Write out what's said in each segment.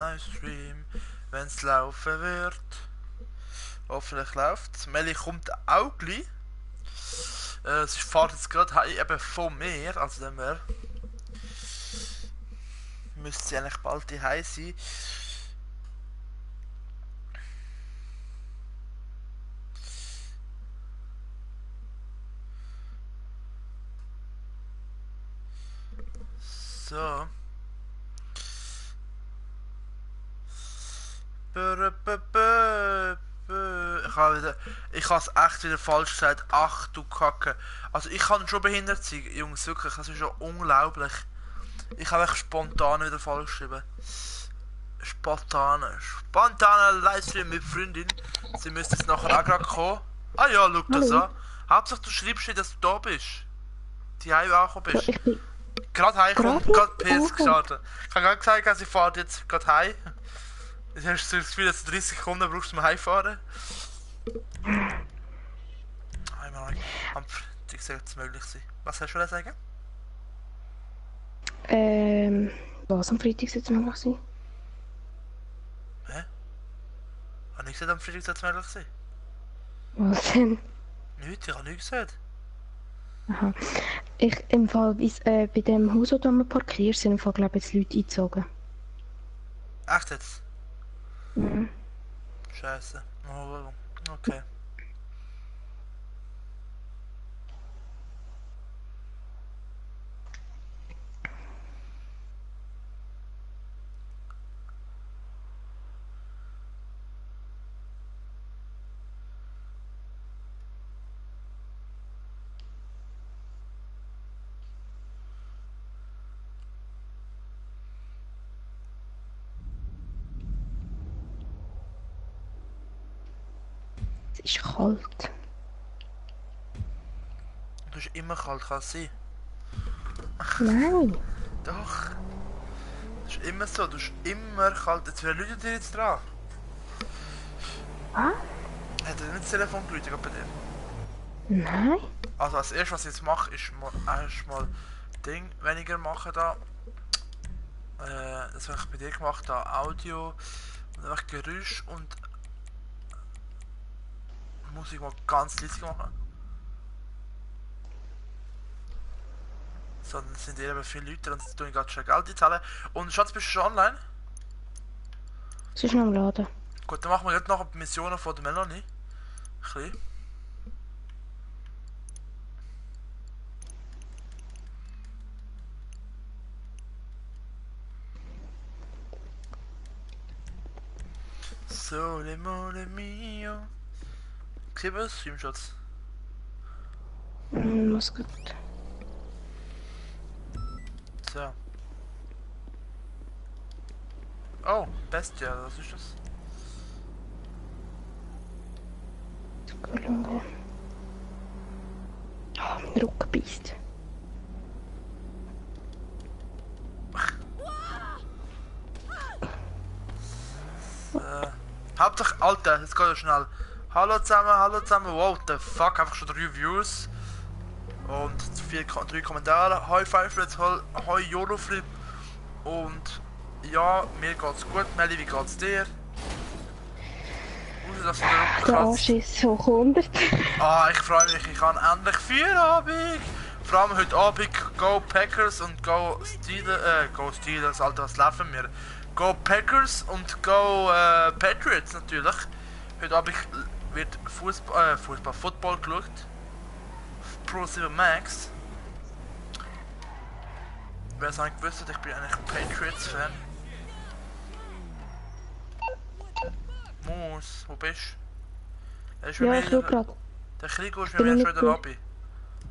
Livestream, wenn es laufen wird. Hoffentlich läuft es. Melli kommt auch gleich. Sie fährt jetzt gerade eben von mir, also dann müsste sie eigentlich bald daheim sein. So. Ich habe es echt wieder falsch gesagt. Ach du Kacke. Also ich kann schon behindert sein, Jungs, wirklich. Das ist schon unglaublich. Ich habe echt spontan wieder falsch geschrieben. Spontane Livestream mit Freundin. Sie müsste jetzt nachher auch gerade kommen. Ah ja, schau das Hallo. an. Hauptsache du schreibst nicht, dass du da bist. Die heim angekommen Ja, bist. ich bin Gerade heimkommen, gerade gerade PS angekommen. gestartet. Ich habe gerade gesagt, sie fährt jetzt gerade heim. Jetzt hast du das Gefühl, dass du 30 Sekunden brauchst zum Heimfahren. Einmal am Freitag sollte es möglich sein. Was hast du zu sagen? Was am Freitag soll es möglich sein? Hä? Habe ich gesagt, am Freitag sollte es möglich sein? Was denn? Nichts, ich habe nichts gesagt. Aha. Im Fall, bei dem Haus, wo du parkierst, sind im Fall, glaube ich, jetzt Leute eingezogen. Echt jetzt? Mhm. Scheiße. Oh, okay. Es ist kalt. Du bist immer kalt, kann es sein? Nein. Doch. Das ist immer so, du bist immer kalt. Jetzt wer läutet dir jetzt dran? Was? Hat er nicht das Telefon geläutet bei dir? Nein. Also als erstes, was ich jetzt mache, ist erstmal Ding weniger machen da. Das habe ich bei dir gemacht, da Audio und einfach Geräusch und Musik mal ganz leise machen. So, dann sind hier eben viele Leute und jetzt tue ich gerade schon Geld einzahlen. Und Schatz, bist du schon online? Es ist noch am Laden. Gut, dann machen wir jetzt noch die Missionen von der Melanie. Ein bisschen. Sole mole mio. Sieh was, Streamshots. Was gut. So. Oh, Bestia, was ist das? Schauen. Ah, mein Rücken beißt. Hauptsache, Alter, jetzt geht ja schnell. Hallo zusammen, what the fuck, einfach schon 3 Views. Und 3 Kommentare. Hi Fireflips, hi Euroflip. Und ja, mir geht's gut. Melli, wie geht's dir? Außer dass du den Rücken Der kratzt. Arsch ist so 100. Ah, ich freue mich, ich habe endlich Feierabend. Vor allem heute Abend Go Packers und Go Steelers, Alter, was laufen wir? Go Packers und Go Patriots natürlich. Heute Abend wird Football geschaut. Pro 7 Max. Wer es eigentlich gewusst hat, ich bin eigentlich Patriots-Fan. Moos, wo bist du? Ja, ich schau gerade. Der Krigo ist Bin mit mir ich schon in der mit Lobby.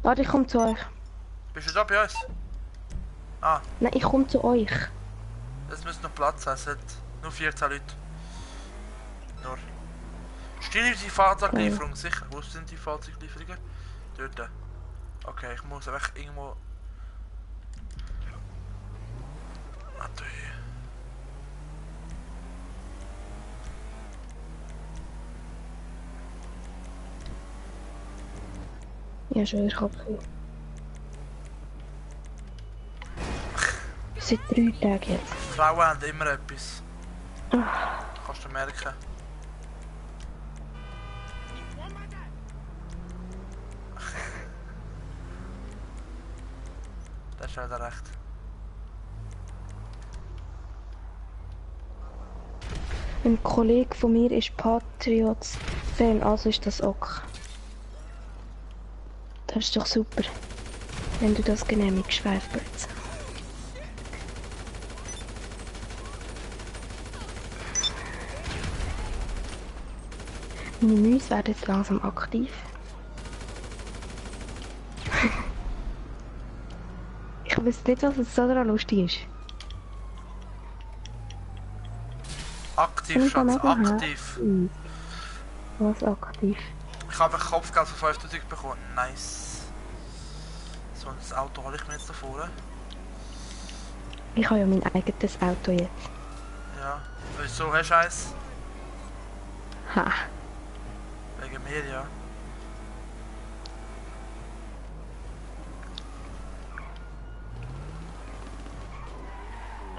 Warte, ich komme zu euch. Bist du da bei uns? Ah, Nein, ich komme zu euch. es müsste noch Platz sein, es hat nur 14 Leute. Nur. Stille die Fahrzeuglieferung, sicher. Wo sind die Fahrzeuglieferungen? Dort. Okay, ich muss einfach irgendwo... Warte. Ja, schon, ich hab Seit 3 Tagen jetzt. Frauen haben immer etwas. Kannst du merken. Das ist wieder recht. Ein Kollege von mir ist Patriots-Fan, also ist das auch. Das ist doch super, wenn du das genehmigst, Schweifplatz. Meine Mäuse werden jetzt langsam aktiv. Ich weiß nicht, was jetzt so daran lustig ist. Aktiv, Schatz, aktiv. Was aktiv? Ich habe ein Kopfgeld von 5000 bekommen. Nice. So, das Auto hole ich mir jetzt da vorne. Ich habe ja mein eigenes Auto jetzt. Ja. Wieso hast du eins? Ha. Wegen mir, ja.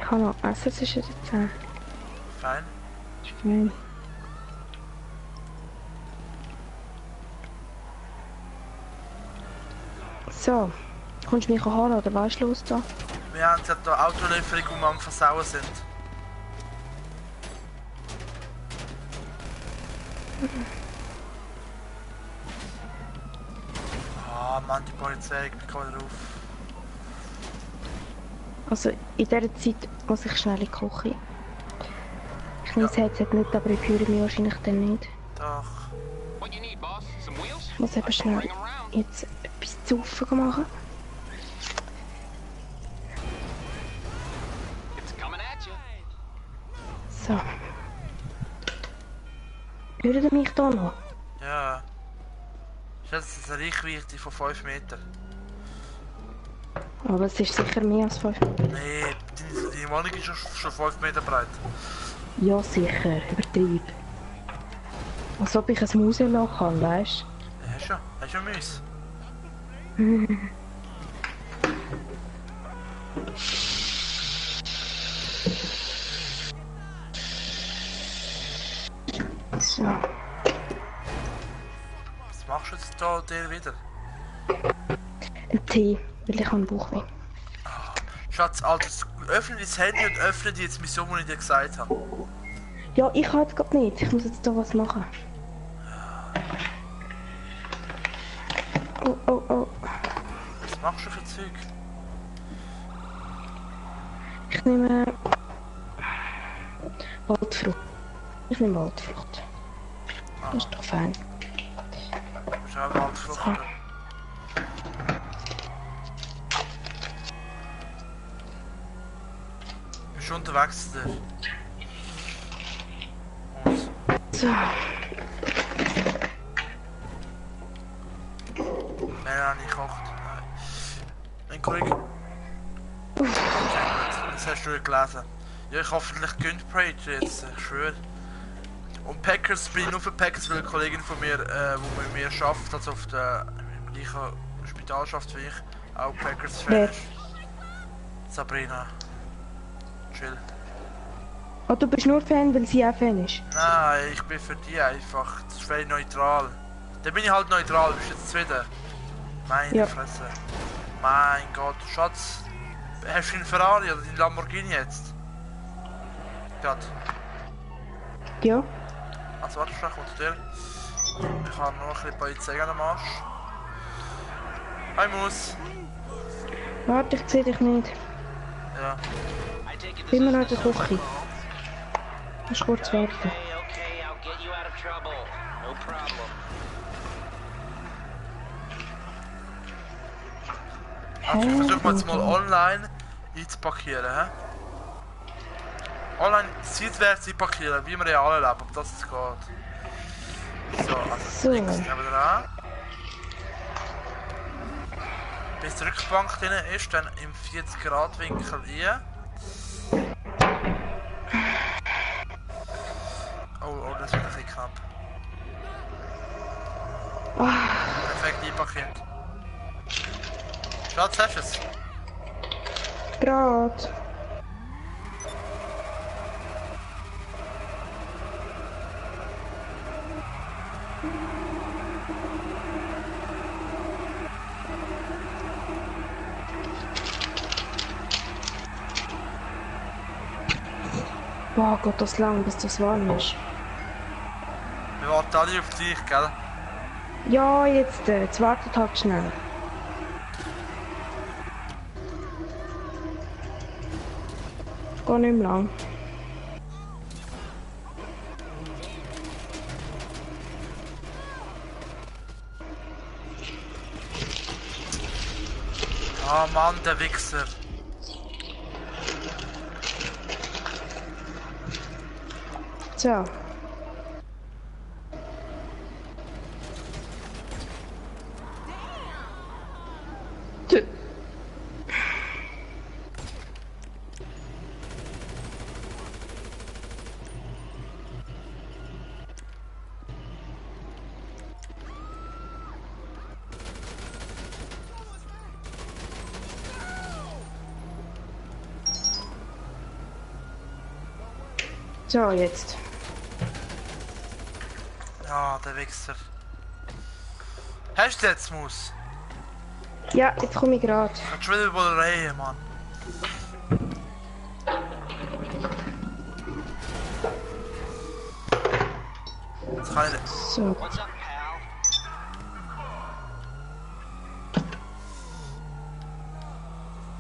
Ich habe noch Essen zwischen den Zähnen. Fein. Fein. So, kommst du mich holen oder was ist los da? Wir haben jetzt hier Autolieferung, wo wir am Versauen sind. Ah, Mann, die Polizei, ich bin gerade drauf. Also in dieser Zeit muss ich schnell in die Küche. Ich weiß jetzt nicht, aber ich höre mich wahrscheinlich dann nicht. Doch. Ich muss eben schnell jetzt etwas zu Ufen machen. So. Hört ihr mich hier noch? Ja. Ist jetzt eine Reichweite von 5 Metern. Aber es ist sicher mehr als 5. Nee, die Wohnung ist schon 5 Meter breit. Ja, sicher. Übertrieb. Als ob ich ein Museumloch kann, weißt Ja, hast du Müsse? du? So. Was machst du jetzt da dir wieder? Ein Tee, weil ich einen Bauchweh. Schatz, Alter, öffne dein Handy und öffne die jetzt Mission, die ich dir gesagt habe. Ja, ich kann jetzt gerade nicht. Ich muss jetzt da was machen. Oh, oh, oh. Was machst du für Zeug? Ich nehme Waldfrucht. Ich nehme Waldfrucht. Das ist doch fein. Du bist auch Waldfrucht. So. Bist du unterwegs zu dir? Und So. Melanie kocht. Nein. Mein Kollege. Das hast du gelesen. Ja, ich hoffentlich gönnt Parade jetzt, ich schwöre. Und Packers bin ich nur für Packers, weil eine Kollegin von mir, die mit mir arbeitet, also auf der im gleichen Spital arbeitet wie ich, auch Packers-Fan Wer? ist. Sabrina. Chill. Oh, du bist nur Fan, weil sie auch Fan ist? Nein, ich bin für die einfach. Das ist völlig neutral. Da bin ich halt neutral, bist du jetzt zufrieden? Meine Ja. Fresse. Mein Gott, Schatz. Hast du einen Ferrari oder den Lamborghini jetzt? Gerade. Ja. Also warte, ich kommt zu dir. Ich habe noch ein bisschen Polizei an dem Arsch. Hi Mus. Warte, ich sehe dich nicht. Ja. Ich bin immer noch in der Küche. Musst kurz warten. Also ich versuche mal jetzt mal online einzuparkieren, hä? Online seitwärts einparkieren, wie im realen Leben, ob das jetzt geht. So, also So. links nehmen wir dran. Bis die Rückbank drin ist, dann im 40-Grad-Winkel hier. Oh, das wird ein bisschen knapp. Perfekt einparkiert. Schatz, hast du es? Grad. Boah, geht das lang, bis das warm ist. Wir warten alle auf dich, gell? Ja, jetzt wartet halt schnell. Geht nicht mehr lang. Ah Mann, der Wichser. So. Tü. So, jetzt. Ja, der Wichser. Hast du jetzt Maus? Ja, jetzt komme ich gerade. Kannst du wieder Bullereien, Mann. Jetzt kann ich... So.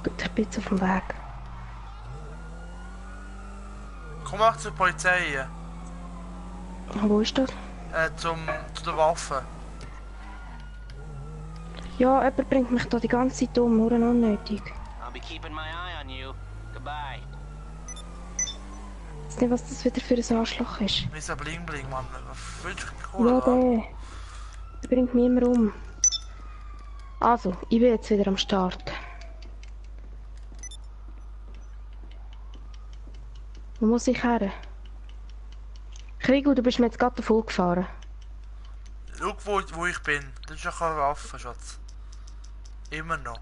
Gut, ich bin jetzt auf dem Weg. Komm auch zur Polizei hier. Wo ist das? Zu der Waffe. Ja, jemand bringt mich da die ganze Zeit um, nur unnötig. I'll be keeping my eye on you. Goodbye. Ich weiß nicht, was das wieder für ein Arschloch ist. Wieso Bling Bling, Mann? Was willst du Ja, cool, oder? der bringt mich immer um. Also, ich bin jetzt wieder am Start. Wo muss ich her? Krigo, du bist mir jetzt gerade davon gefahren. Schau, wo ich bin. Das ist ja keine Waffe, Schatz. Immer noch.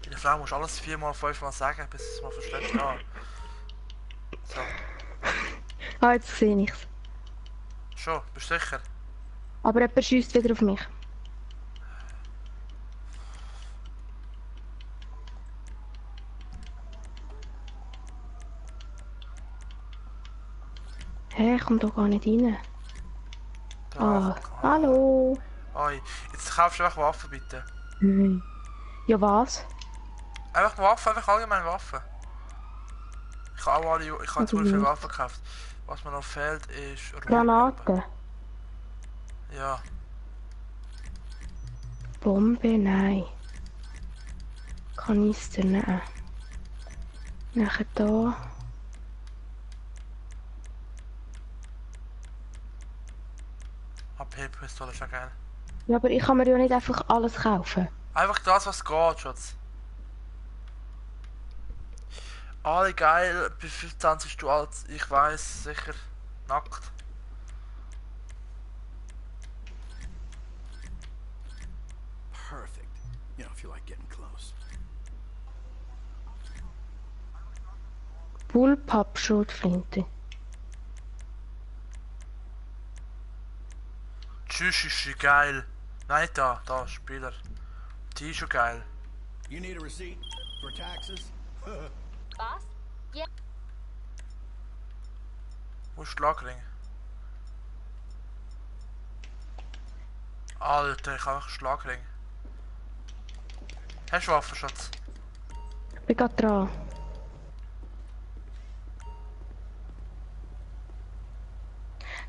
Bei der Frau musst du alles 4-mal, 5-mal sagen, bis es mal versteht. Ah. So. Ah, jetzt sehe ich's. Schon, bist du sicher? Aber jemand schiesst wieder auf mich. Hä, ich komm doch gar nicht rein. Ah, hallo. Oi, jetzt kaufst du einfach Waffen, bitte. Nein. Ja, was? Einfach Waffen, einfach allgemein Waffen. Ich habe auch alle, ich habe zu viele Waffen gekauft. Was mir noch fehlt ist... Granaten. Ja. Bombe, nein. Kanister, nein. Nachher da. AP-Pistole ist ja geil. Ja, aber ich kann mir ja nicht einfach alles kaufen. Einfach das, was geht, Schatz. Alle geil, bei 25 du alt, ich weiß sicher, nackt. Perfect. You know, if you like getting close. Bullpup Schrotflinte. Tschüss, ist sie geil. Nein, da, Spieler. Die ist schon geil. You need a receipt for taxes? Boss? Yeah. Wo ist Schlagring? Alter, ich habe einfach Schlagring. Hast du Waffen, Schatz? Ich bin grad dran.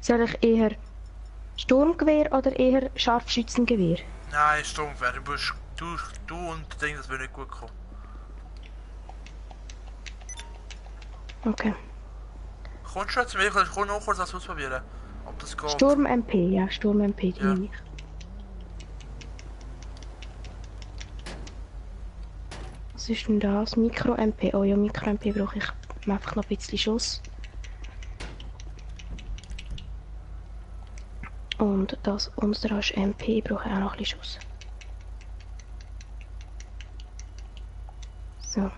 Soll ich eher Sturmgewehr oder eher Scharfschützengewehr? Nein, Sturmgewehr. Du und das Ding, das will nicht gut kommen. Okay. Kommst du jetzt zu mir? Ich kann noch kurz das ausprobieren. Ob das geht. Sturm MP, ja, Sturm MP, die Ja. nehme ich. Was ist denn das? Mikro MP. Oh ja, Mikro MP brauche ich einfach noch ein bisschen Schuss. Und das unsere ist MP, brauche ich auch noch ein bisschen Schuss. So.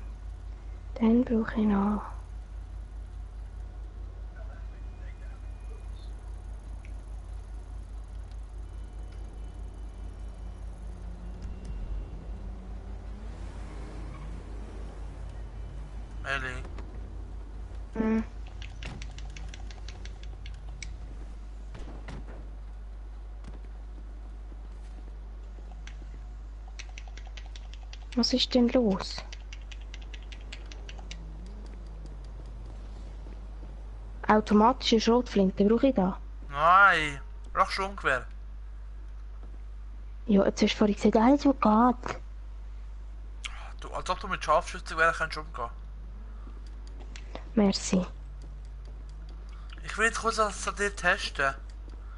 Dann brauche ich noch. Ellie. Hm. Was ist denn los? Automatische Schrotflinte, brauche ich da? Nein, brauchst du Sturmgewehr. Ja, jetzt hast du vorhin gesagt, alles was geht. Du, als ob du mit Scharfschützengewehr kannst umgehen. Merci. Ich will jetzt kurz das an dir testen.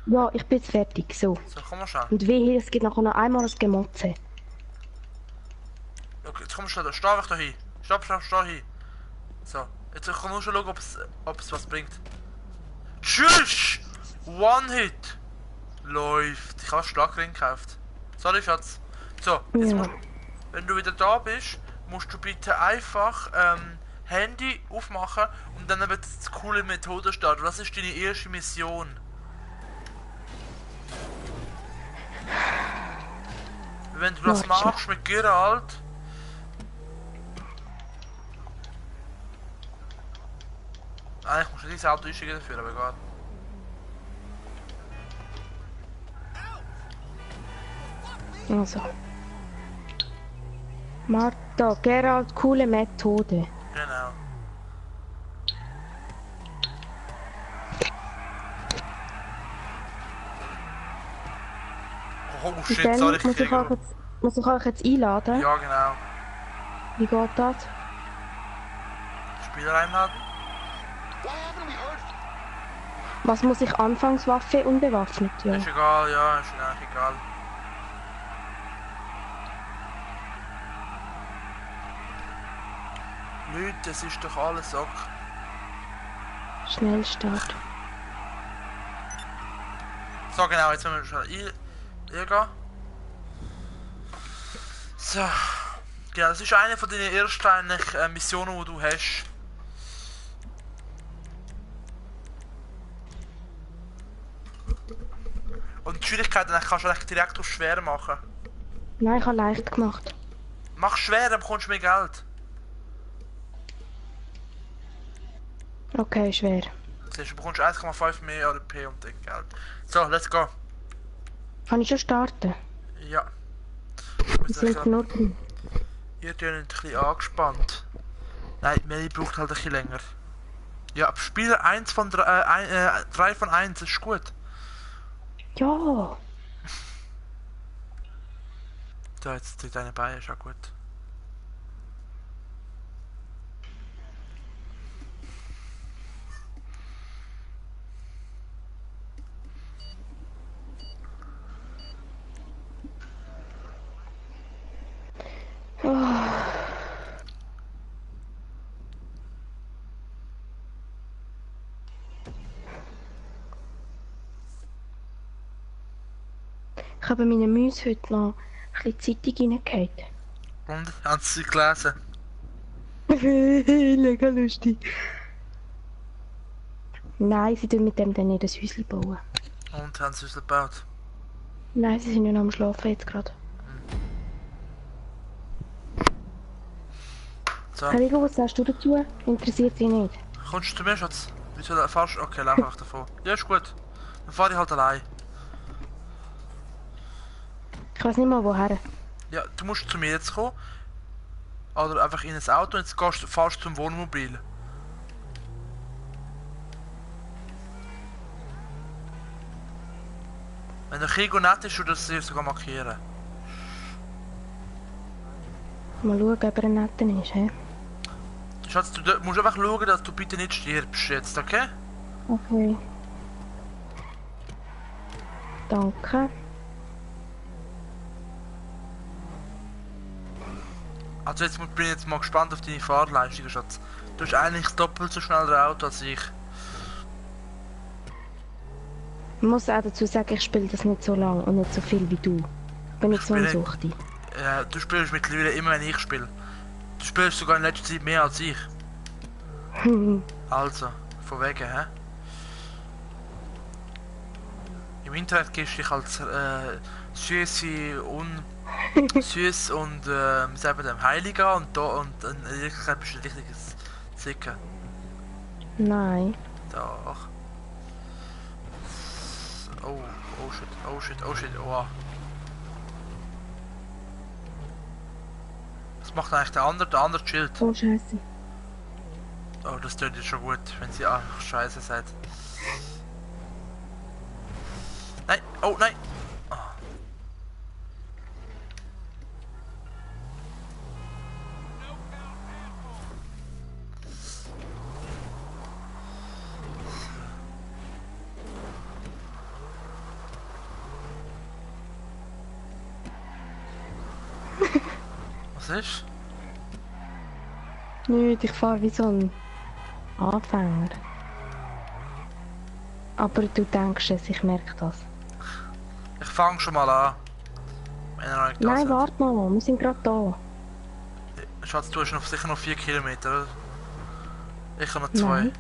Ja, ich bin jetzt fertig, so. So, komm mal schnell. Und wehe, es gibt nachher noch einmal das Gemotze. Okay, jetzt komm schnell, steh einfach da hin. Steh hin. So, jetzt ich kann nur schon schauen, ob es was bringt. Tschüss! One-Hit! Läuft. Ich habe Schlagring gekauft. Sorry, Schatz. So, jetzt Ja. musst, wenn du wieder da bist, musst du bitte einfach Handy aufmachen und dann wird die coole Methode starten. Das ist deine erste Mission. Wenn du das Warte. machst mit Geralt, eigentlich musst du dieses Auto einsteigen dafür, aber egal. Also. Martha, Geralt, coole Methode. Genau. Oh Und shit, dann sorry, ich muss ich, kriege... euch jetzt, muss ich euch jetzt einladen. Ja, genau. Wie geht das? Spieler einladen? Was muss ich? Anfangswaffe unbewaffnet? Ja. Ist egal, ja, ist eigentlich egal. Leute, es ist doch alles ok. Schnellstart. So genau, jetzt müssen wir schnell eingehen. So. Genau, das ist eine von deinen ersten eigentlich, Missionen, die du hast. Und die Schwierigkeiten kannst du eigentlich direkt auf schwer machen. Nein, ich habe leicht gemacht. Mach schwer, dann bekommst du mehr Geld. Okay, schwer. Siehst du, bekommst 1,5 mehr RP und Geld. So, let's go. Kann ich schon starten? Ja. Wir sind Minuten. Ihr tönt ein bisschen angespannt. Nein, Meli braucht halt ein bisschen länger. Ja, Spieler 1 von 3 von 1 ist gut. Ja. So, jetzt tritt eine bei, ist auch gut. Ich habe meine Mäuse heute noch ein bisschen Zeitung reingehauen. Und, haben Sie gelesen? Mega lustig. Nein, sie tun mit dem dann nicht ein Häuschen bauen. Und, haben Sie es gebaut? Nein, sie sind ja noch am Schlafen jetzt gerade. So, Rigo, was sagst du dazu? Interessiert sie nicht. kommst du zu mir, Schatz? Wieso fahrst du? Okay, lauf einfach davon. Ja, ist gut. Dann fahr ich halt allein. Ich weiß nicht mal woher. Ja, du musst zu mir jetzt kommen. Oder einfach in ein Auto und jetzt fahrst du zum Wohnmobil. Wenn der Krieg nett ist, würde ich es sogar markieren. Mal schauen, ob er ein netter ist, hä? Schatz, du musst einfach schauen, dass du bitte nicht stirbst jetzt, okay? Okay. Danke. Also jetzt bin ich jetzt mal gespannt auf deine Fahrleistung, Schatz. Du hast eigentlich doppelt so schnell ein Auto als ich. Ich muss auch dazu sagen, ich spiele das nicht so lange und nicht so viel wie du. Ich bin nicht so ein spiele- Suchti. Du spielst mittlerweile immer, wenn ich spiele. Du spielst sogar in letzter Zeit mehr als ich. Also, von wegen, hä? Im Internet gibst du dich als süße und süß und wie sagt man dem, Heiliger und da und in Wirklichkeit bist du ein richtiges Zicken. Nein. Doch. Oh shit, oh shit, oh shit, oh. Was macht eigentlich der andere? Der andere chillt. Oh, scheiße. Oh, das tut jetzt schon gut, wenn sie einfach scheiße seid. Nein, oh nein! Oh. Was ist? Nicht, ich fahre wie so ein Anfänger. Aber du denkst es, ich merke das. Ich fange schon mal an. Wenn ihr noch nicht da Nein, seid. warte mal, wir sind gerade da. Schatz, du hast noch, sicher noch 4 Kilometer, oder? Ich habe noch 2. Nein.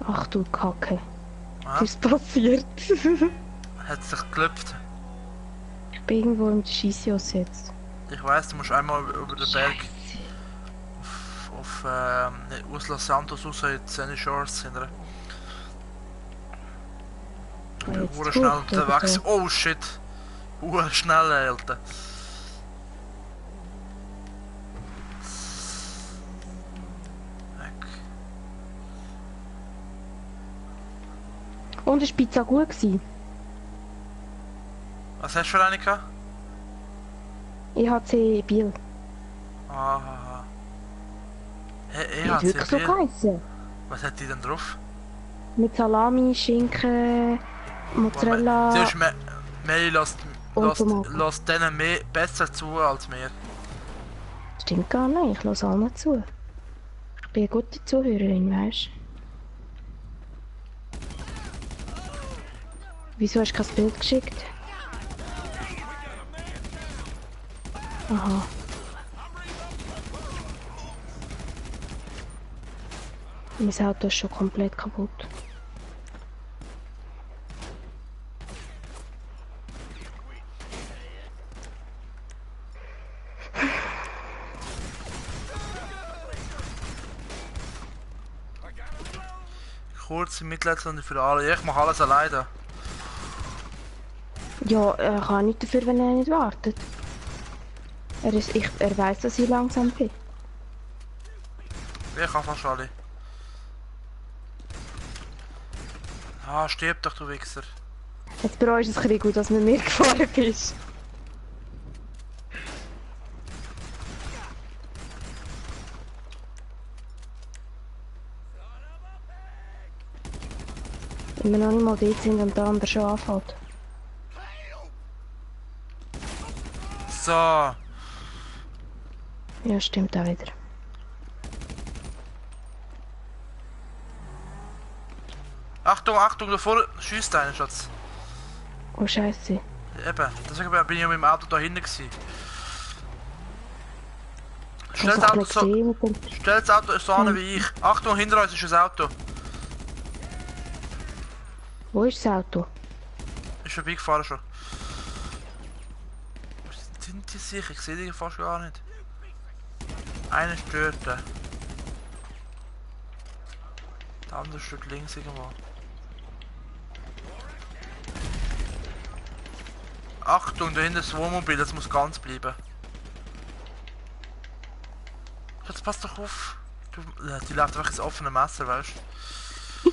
Ach du Kacke. Ah, Was ist passiert? hat sich geklopft. Ich bin irgendwo im Schisios jetzt. Ich weiss, du musst einmal über den Berg auf aus Los Santos raus in die Sunny Shores hindern. Ich bin Jetzt hure schnell gut, oder unterwegs. so? Oh shit! Hure schnell, Alter. Weg. Und ist die Pizza gut gewesen? Was hast du für eine gehabt? EHC Biel. Ah. Hey, Die hat wirklich so Bier. geheissen. Was hat die denn drauf? Mit Salami, Schinken, Mozzarella. Sie ist Meli lässt Und Tomaten. denen mehr, besser zu als mir. Stimmt gar nicht, ich lasse allen zu. Ich bin eine gute Zuhörerin, weißt du? Wieso hast du kein Bild geschickt? Aha. Mein Auto ist schon komplett kaputt. Kurze Mitleidsstunde für alle. Ich mache alles alleine. Ja, er kann nicht dafür, wenn er nicht wartet. Er weiß, dass ich langsam bin. Ich kann fast alle. Ah, stirb doch, du Wichser. Jetzt bereust du es ein bisschen gut, dass du mit mir gefahren bist. Wenn wir noch nicht mal dort sind und der andere schon anfällt. So. Ja, stimmt auch wieder. Achtung, Achtung, da vorne schießt einer, Schatz. Oh Scheiße. Eben, deswegen bin ich ja mit dem Auto da hinten gewesen. Stell Also das ich Auto so, gesehen mit dem... stell das Auto so an wie ich. Achtung, hinter uns ist ein Auto. Wo ist das Auto? Ist vorbeigefahren schon. Wo sind die sicher? Ich sehe die fast gar nicht. Einer stört. Der andere steht links irgendwo. Achtung, da hinten ist das Wohnmobil, das muss ganz bleiben. Jetzt pass doch auf. Die läuft einfach ins offene Messer, weißt du?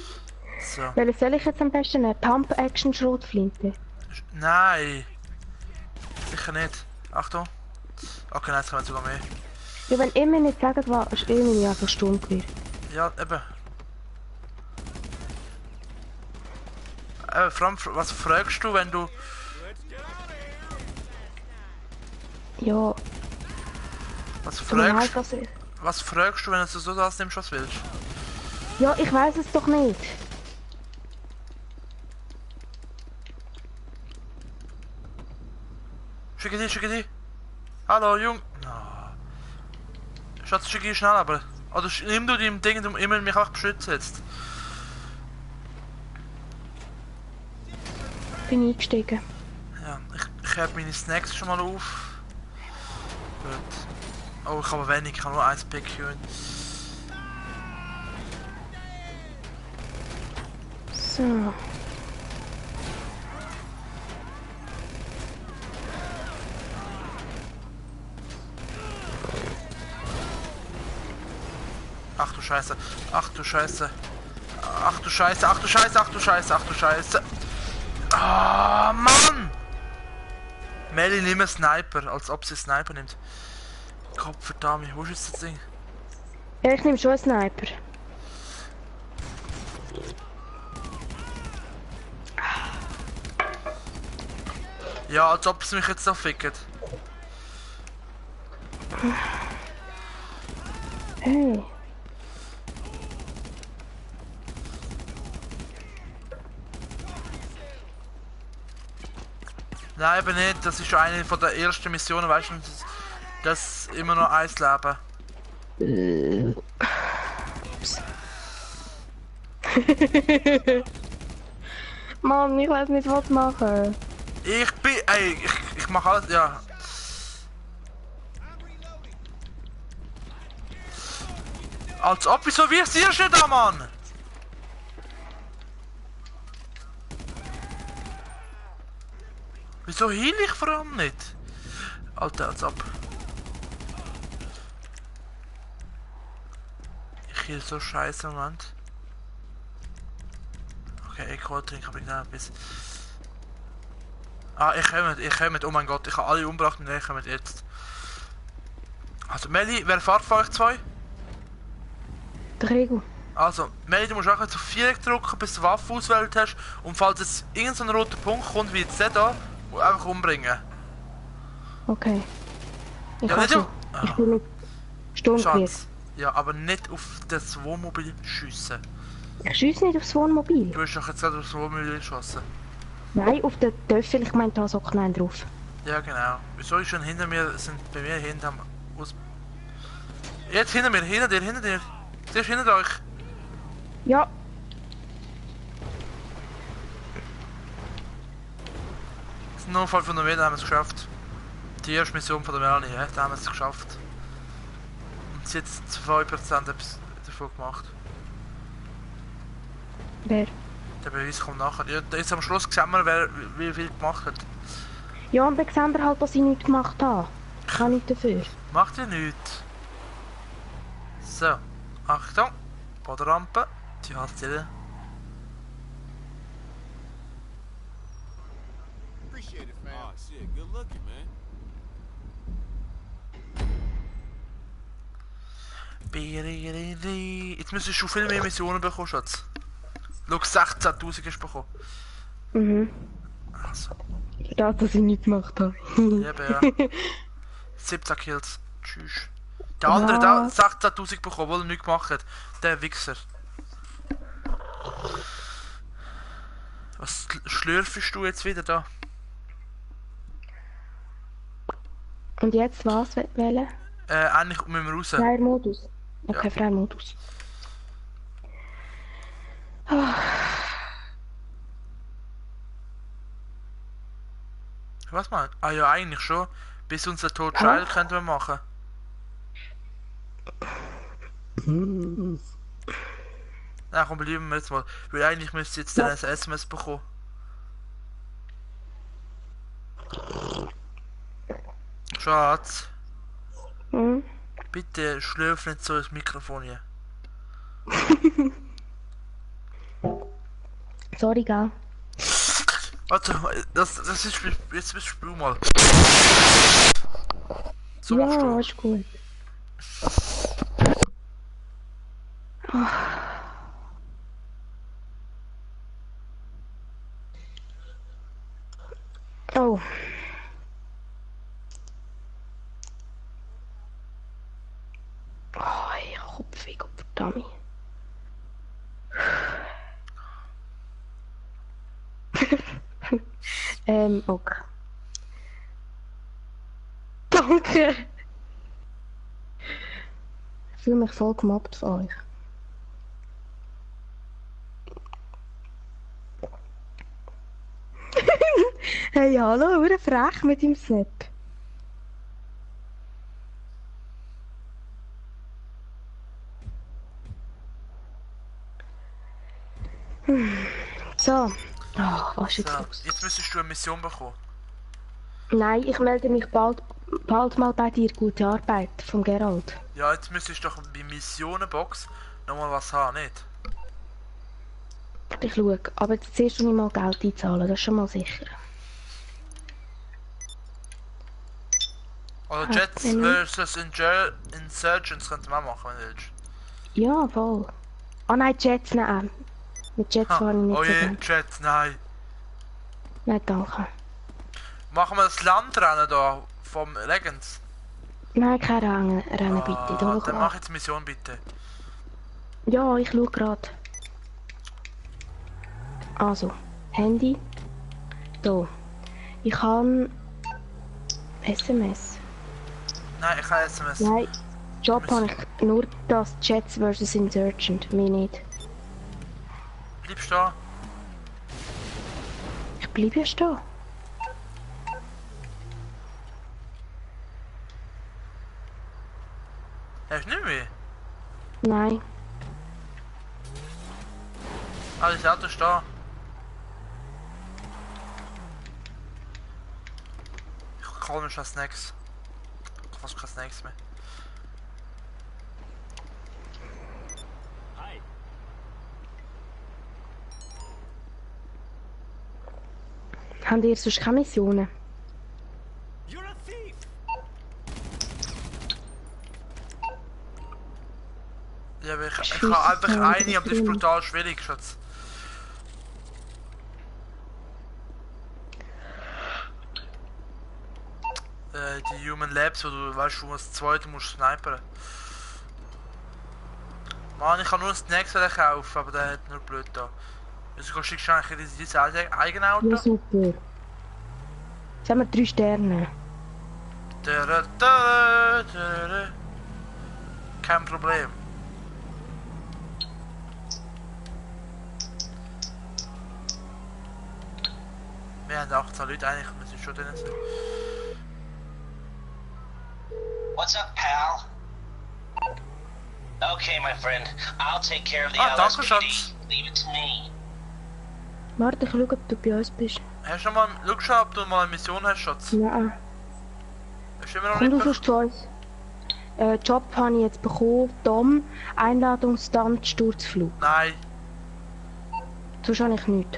So. Welches soll ich jetzt am besten nehmen? Pump-Action-Schrotflinte? Nein! Sicher nicht. Achtung. Okay, nein, jetzt kommen sogar mehr. Ja, wenn ihr mir nicht sagt, was ist mir einfach stumm gewesen. Ja, eben. Vor allem, was fragst du, wenn du... Ja, Was zum fragst, Heilgasse. was fragst du, wenn du so das nimmst, was willst? Ja, ich weiß es doch nicht. Schicke die, schicke die. Hallo, Jung. No. Schatz, schicke die schnell, aber... Oder nimm du die im Ding, du immer mich auch beschützen jetzt. Bin eingestiegen. Ja, ich heb meine Snacks schon mal auf. Gut. Oh, ich habe wenig, ich kann nur 1 PQ. So. Ach du Scheiße, ach du Scheiße. Ach du Scheiße, ach du Scheiße, ach du Scheiße, ach du Scheiße. Ah, Mann! Melly, nimm einen Sniper, als ob sie einen Sniper nimmt. Kopfverdammt, wo ist jetzt das Ding? Ja, ich nehme schon einen Sniper. Ja, als ob es mich jetzt so fickt. Hey. Nein, eben nicht. Das ist schon eine von der ersten Missionen, weißt du, das ist immer noch ein Leben. Mann, ich weiß nicht, was machen. Ich bin. Ey, ich mach alles. Ja. Als ob, wieso wirst du hier da, Mann? Wieso heal ich vor allem nicht? Alter, als ob. Ich heal so scheiße im Moment. Okay, ich kann trinken, aber ich nehme etwas. Ah, ich komme mit, oh mein Gott, ich habe alle umgebracht und ich komme jetzt. Also, Melly, wer fährt von euch zwei? Der Rego. Also, Melly, du musst auch jetzt auf 4 drücken, bis du Waffe ausgewählt hast. Und falls jetzt irgendein so ein roter Punkt kommt, wie jetzt der da, einfach umbringen. Okay. Ich Ja, kann nicht schon. auf... Ich bin mit Sturmgewehr. Schatz. Ja, aber nicht auf das Wohnmobil schiessen. Ich schiesse nicht aufs Wohnmobil. Du hast doch jetzt gerade aufs Wohnmobil geschossen. Nein, auf den Töffel, ich meine, da sockt einen drauf. Ja, genau. Wieso ist schon hinter mir, sind bei mir hinter aus... Jetzt hinter mir, hinter dir. Siehst du hinter euch? Ja. Das ist nur 500 Meter, haben wir es geschafft. Die erste Mission von der Melanie, ja, da haben wir es geschafft. Und sie hat 2% etwas davon gemacht. Wer? Der Beweis kommt nachher. Ja, jetzt am Schluss sehen wir, wer wie viel gemacht hat. Ja, und dann sehen wir halt, dass ich nichts gemacht habe. Ich kann nicht dafür. Macht ihr nichts. So, Achtung, Bodenrampe, die hat sie. Appreciate it, fam. Oh, shit. Good looking, man. Jetzt müsstest du schon viel mehr Missionen bekommen, Schatz. Schau, 16.000 hast du bekommen. Mhm. Also, Für das, dass ich nichts gemacht habe. eben ja. 17 Kills. Tschüss. Der andere, der 16.000 bekommen, weil er nichts gemacht hat. Der Wichser. Was schlürfst du jetzt wieder da? Und jetzt was wählen? Eigentlich müssen wir raus. Freier Modus. Okay, Ja. freier Modus. Was mal? Ah ja, eigentlich schon. Bis unser Tod Trial könnten wir machen. Na komm, bleiben wir jetzt mal. Weil eigentlich müsste jetzt dann ein SMS bekommen. Schatz, Hm? bitte schlürf nicht so ins Mikrofon hier. Sorry, gell? Warte, das ist... Jetzt spiel mal. So machst Ja, du. ist gut. Oh. Oh, ich Kopfweh, verdammt. Okay. Danke. Ich fühle mich voll gemobbt von euch. Hey, hallo, hure frech mit dem Snap. So. Oh, was ist jetzt So, los? jetzt müsstest du eine Mission bekommen. Nein, ich melde mich bald mal bei dir. Gute Arbeit vom Gerald. Ja, jetzt müsstest du doch bei Missionenbox nochmal was haben, nicht? Ich schaue. Aber jetzt zuerst muss ich mal Geld einzahlen, das ist schon mal sicher. Oder Ah, Jets wenn vs. Insurgents könnte man auch machen, wenn du willst. Ja, voll. Ah nein, Jets nein. Mit Jets Ha, fahre ich nicht oh so je, gerne. Jets, nein. Nein, danke. Machen wir das Landrennen da vom Legends? Nein, kein Rennen bitte. Ah, Da dann mach jetzt Mission bitte. Ja, ich schaue gerade. Also, Handy. Da. Ich habe SMS. Nein, ich habe SMS. Nein, Job habe ich nur das Jets vs Insurgent, mir nicht. Bleibst du da? Ich bleibe ja stehen. Hast du nicht mehr? Nein. Ah, das Auto ist da. Ich hol mir schon Snacks. Ich hab fast keine Snacks mehr. Hi. Habt ihr sonst keine Missionen? You're a thief. Ja, aber ich habe Scheiße, einfach ja, eine, aber die ist drin. brutal schwierig, Schatz. Die Human Labs, wo du weißt, wo du das zweite musst snipern. Mann, ich kann nur Snacks kaufen, aber der hat nur blöd da. Wieso schickst du eigentlich in dein eigenes Auto? Ja, super. Jetzt haben wir 3 Sterne. Kein Problem. Wir haben 18 Leute, eigentlich müssen schon drin sein. What's up, pal? Okay, my friend. I'll take care of the Ah, danke, LSPD. Schatz. Leave it to me. Warte, ich schaue, ob du bei uns bist. Hast du mal, schau schon, ob du mal eine Mission hast, Schatz? Nein. Hast du immer noch Komm du nicht sonst zu uns. Job habe ich jetzt bekommen. Tom, Einladungsstand, Sturzflug. Nein. Sonst habe ich nichts.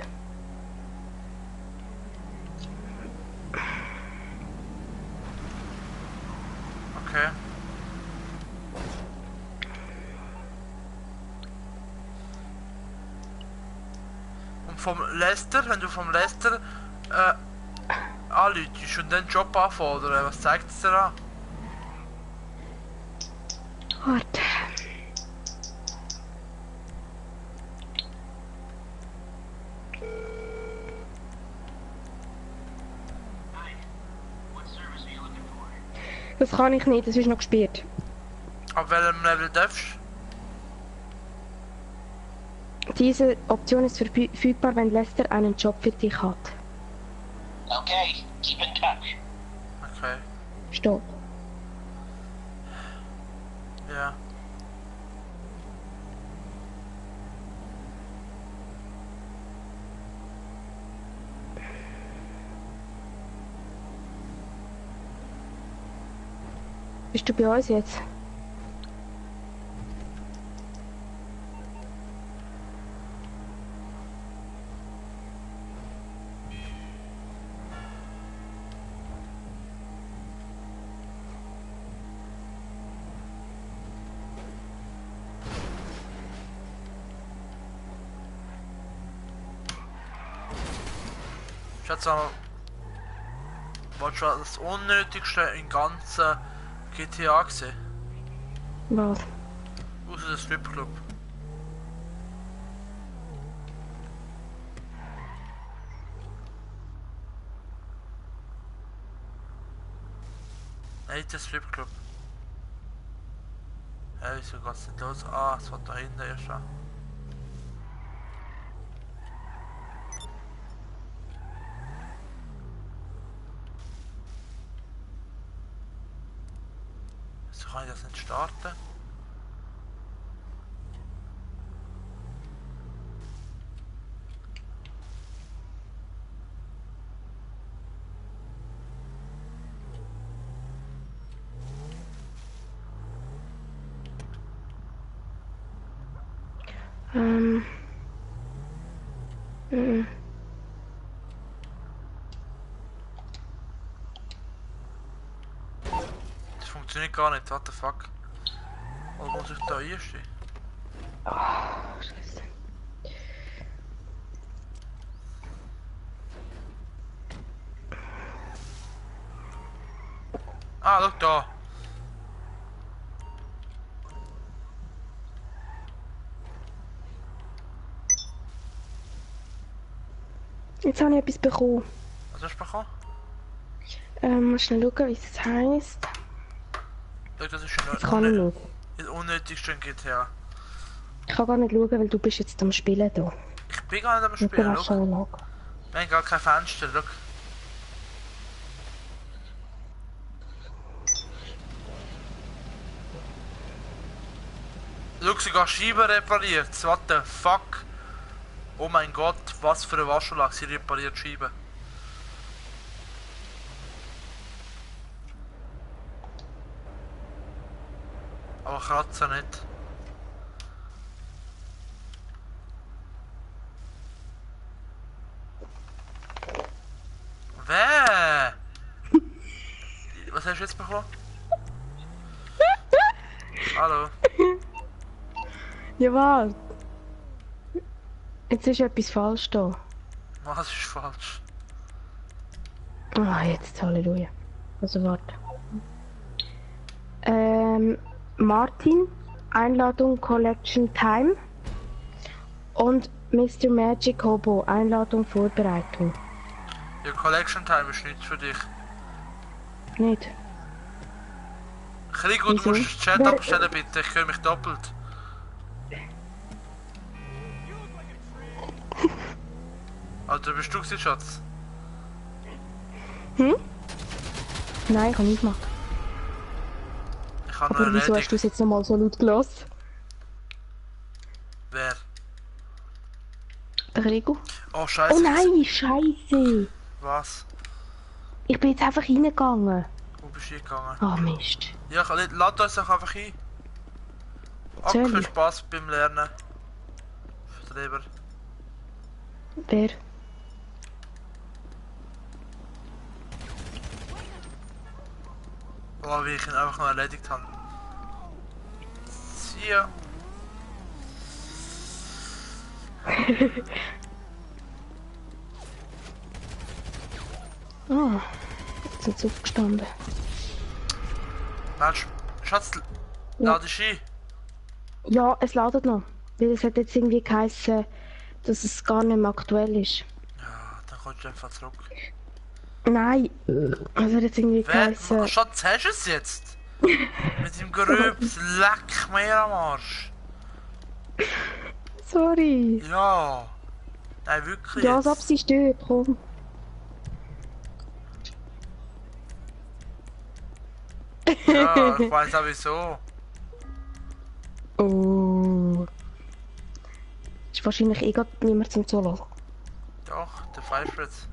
Okay. Und vom Lester, wenn du vom Lester anläutest und dann Job anfordern, was zeigt es dir an? Warte. Hi. What service are you looking for? Das kann ich nicht, das ist noch gesperrt. Ab welchem Level darfst Diese Option ist verfügbar, wenn Lester einen Job für dich hat. Okay, keep in touch. Okay. Stopp. Ja. Bist du bei uns jetzt? Schatz, was schon das Unnötigste im ganzen GTA gesehen? Was? Außer der Stripclub. Nein, nicht der Stripclub. Ja, wieso geht's nicht los? Ah, es war da hinten erst an. Wieso kann ich das nicht starten? Ähm. Mhm. Das funktioniert gar nicht, what the fuck? Oder muss ich da einstehen? Oh, Scheiße. Ah, schau da. Jetzt habe ich etwas bekommen. Was hast du bekommen? Mal schnell schauen, wie es heisst. Schau, das ist Das kann ich nicht. das unnötigste in GTA. Ich kann gar nicht schauen, weil du bist jetzt am Spielen da. Ich bin gar nicht am Und du Spielen, hast schau. schon noch. Wir haben gar kein Fenster, schau. Schau, sogar Scheiben repariert. What the fuck? Oh mein Gott, was für eine Waschanlage. Sie repariert Scheiben. Aber kratzen nicht. Wer? Was hast du jetzt bekommen? Hallo? Ja, warte. Jetzt ist etwas falsch da. Was ist falsch? Ah, jetzt Halleluja. Also warte. Martin, Einladung Collection Time. Und Mr. Magic Hobo, Einladung Vorbereitung. Ja, Collection Time ist nichts für dich. Nicht? Krigo, du Wieso? musst den Chat Wer- abstellen bitte, ich höre mich doppelt. Alter, bist du gewesen, Schatz? Hm? Nein, ich kann nicht machen. Ich habe noch Aber wieso hast du erledigt. es jetzt nochmal so laut gelassen? Wer? Der Rigo? Oh, scheiße. Oh nein, Scheiße! Was? Ich bin jetzt einfach reingegangen. Wo bist du hingegangen? Ah, Mist. Ja, lad uns doch einfach ein. Ach, Soll viel ich? Spaß beim Lernen. Streber. Wer? Oh, wie ich ihn einfach noch erledigt habe. See ya. Ah, jetzt sind sie aufgestanden. Mensch, Schatz, Ja. lad dich ein. Ja, es ladet noch. Weil es hat jetzt irgendwie geheißen, dass es gar nicht mehr aktuell ist. Ja, dann kommst du einfach zurück. Nein, es hat jetzt irgendwie geheißen. Wer? Schatz, hast du es jetzt? Mit dem Gerübs, leck mir am Arsch. Sorry. Ja. Nein, wirklich Ja, als jetzt. ob sie stört, komm. Ja, ich weiß auch wieso. Oh. Ist wahrscheinlich eh grad niemand zum Zuhören. Doch, der pfeift jetzt.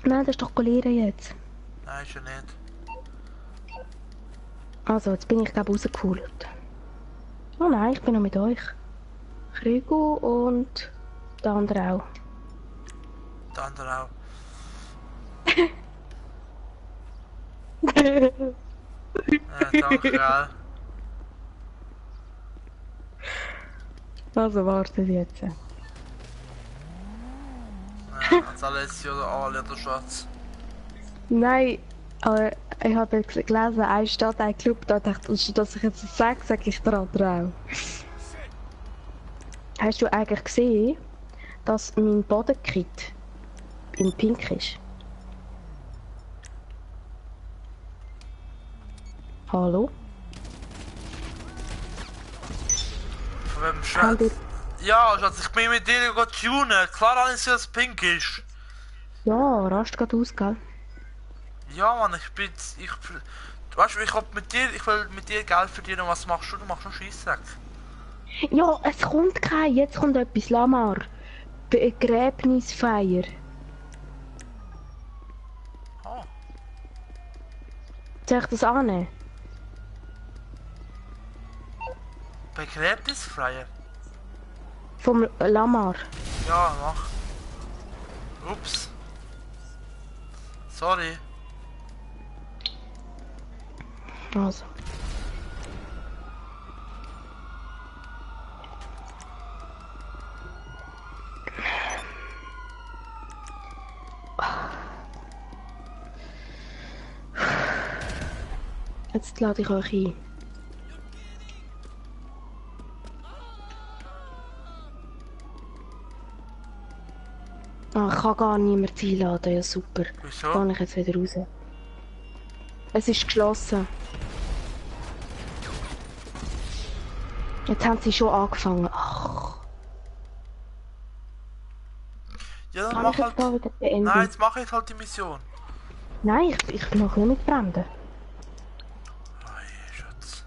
Nein, das ist doch Golieren jetzt. Nein, ist er nicht. Also, jetzt bin ich glaube rausgeholt. Oh nein, ich bin noch mit euch. Krigo und der andere auch. Der andere auch. Danke, gell. Also wartet jetzt. Ja, als Alessio oder Ali oder Schatz. Nein, aber ich habe jetzt gelesen, eine Stadt, ein Club, da dachte ich, dass ich jetzt sage ich der andere auch. Hast du eigentlich gesehen, dass mein Bodenkit in Pink ist? Hallo? Von wem Haben Schatz? Ja, Schatz, ich bin mit dir tunen. Klar, alles dass es pink ist. Ja, rast grad aus, gell? Ja, Mann, weißt du, ich will mit dir Geld verdienen. Was machst du? Du machst nur Scheissdreck. Ja, es kommt kein, jetzt kommt etwas, Lamar. Begräbnisfeier. Oh, Soll ich das annehmen? Begräbnisfeier. Vom Lamar. Ja, mach. Ups. Sorry. Also. Jetzt lade ich euch ein. Ah, ich kann gar niemand einladen, ja super. Wieso? Gehe ich jetzt wieder raus. Es ist geschlossen. Jetzt haben sie schon angefangen. Ach, Ja, dann kann mach ich jetzt halt. da wieder beenden? Nein, jetzt mach ich halt die Mission. Nein, ich mache nicht mit Branden. Ei, Schatz.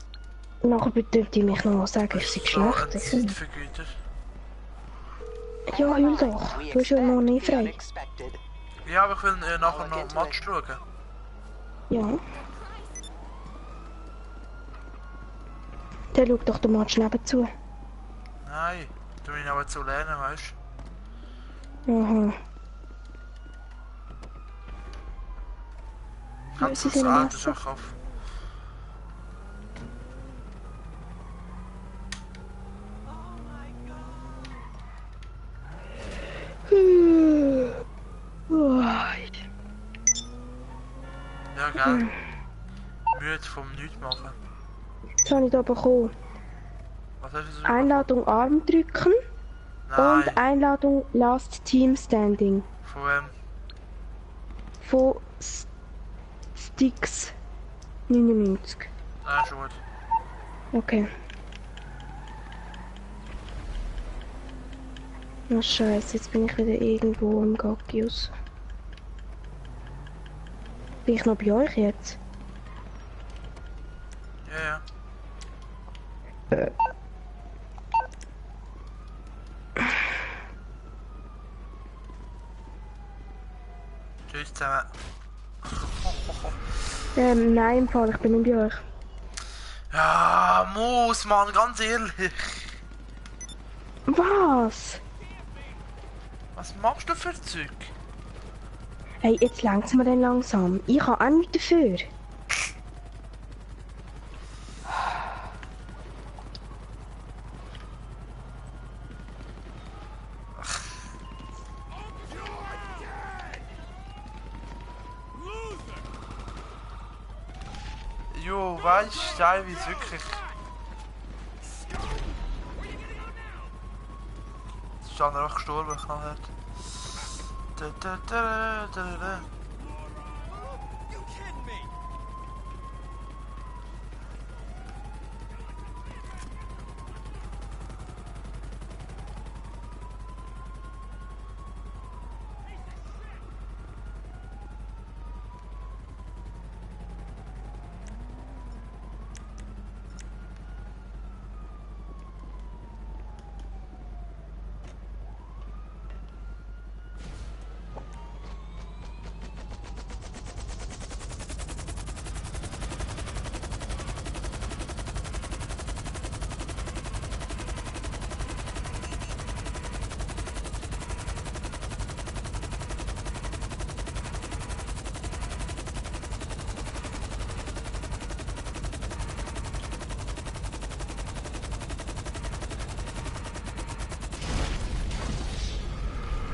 Nachher bedürft die mich noch mal sagen, ich sei So ein schlecht. sicher nicht. Zeitvergüter. Ja, heul doch. Du hast ja noch nie frei. Ja, aber ich will nachher noch Match schauen. Ja. Dann schau doch den Match nebenzu. Nein, du musst aber zu lernen, weißt Aha. du? Kannst du sie das sind am Auto schon Essen. kaufen? Ja, gell? Müde vom Nichtmachen. Jetzt habe ich da bekommen. Was hast du so Einladung Arm drücken Nein, und Einladung Last Team Standing. von wem? Von Sticks 99. Nein, schon gut. Okay. Na scheiße, jetzt bin ich wieder irgendwo im Gaggius. Bin ich noch bei euch jetzt? Ja, ja. Tschüss zusammen. Nein, im Fall, ich bin nicht bei euch. Ja, muss man, ganz ehrlich. Was? Was machst du für Zeug? Hey, jetzt längt's mir dann langsam. Ich habe auch nichts dafür. Jo, weißt du, teilweise wirklich. Jetzt ist er auch gestorben, knallhart. Da, da, da, da, da.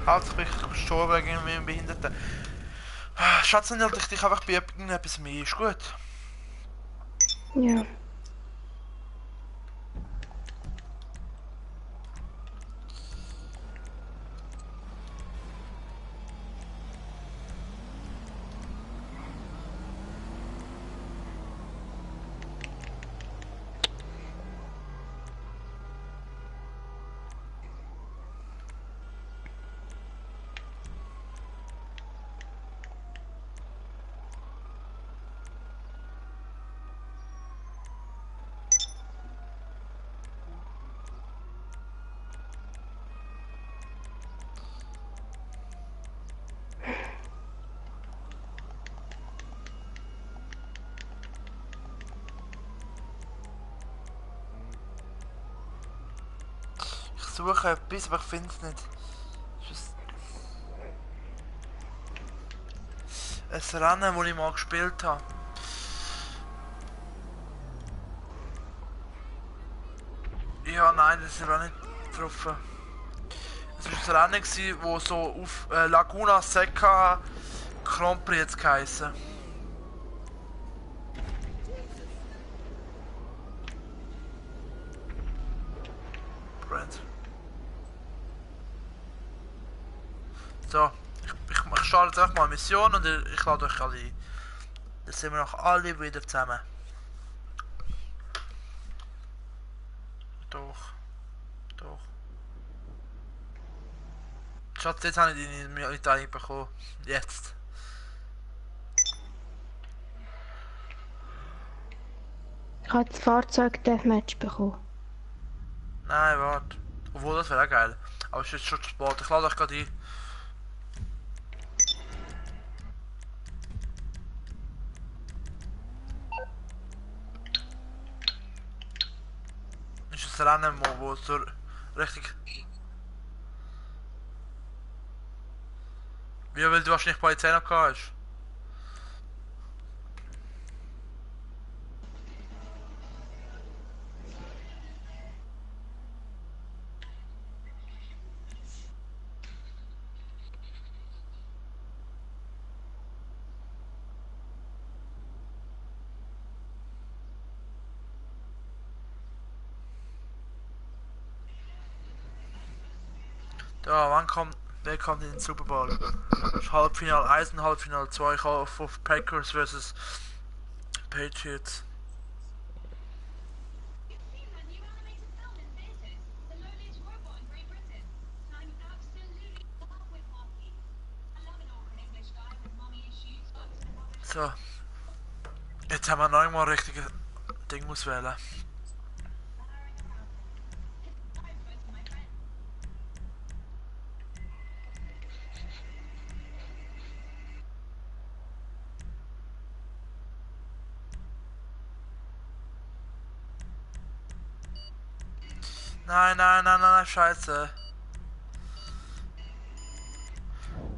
Halt, ich bin gestorben wegen einem Behinderten. Schatz, dann halte ich dich einfach bei irgendetwas mehr, ist gut. Ja. suche etwas, aber ich finde es nicht. Es ein Rennen, das ich mal gespielt habe. Ja, nein, das ist auch nicht getroffen. Es war ein Rennen, das so auf Laguna Seca Grand Prix jetzt geheissen. Brand. So, ich starte jetzt einfach mal eine Mission und ich lade euch alle ein. Dann sind wir noch alle wieder zusammen. Doch. Schatz, jetzt habe ich deine Mitteilung bekommen. Jetzt. Ich habe das Fahrzeug Deathmatch bekommen. Nein, warte. Obwohl, das wäre auch geil. Aber es ist jetzt schon zu spät. Ich lade euch gerade ein. Ist ein Rennen, wo so richtig... Wie, weil du wahrscheinlich Polizei noch gehabt hast. Ja, wer kommt in den Super Bowl? Halbfinale 1 und Halbfinale 2. Ich hoffe auf Packers vs Patriots. So. Jetzt haben wir noch einmal ein richtiges Ding auswählen. Nein, scheiße.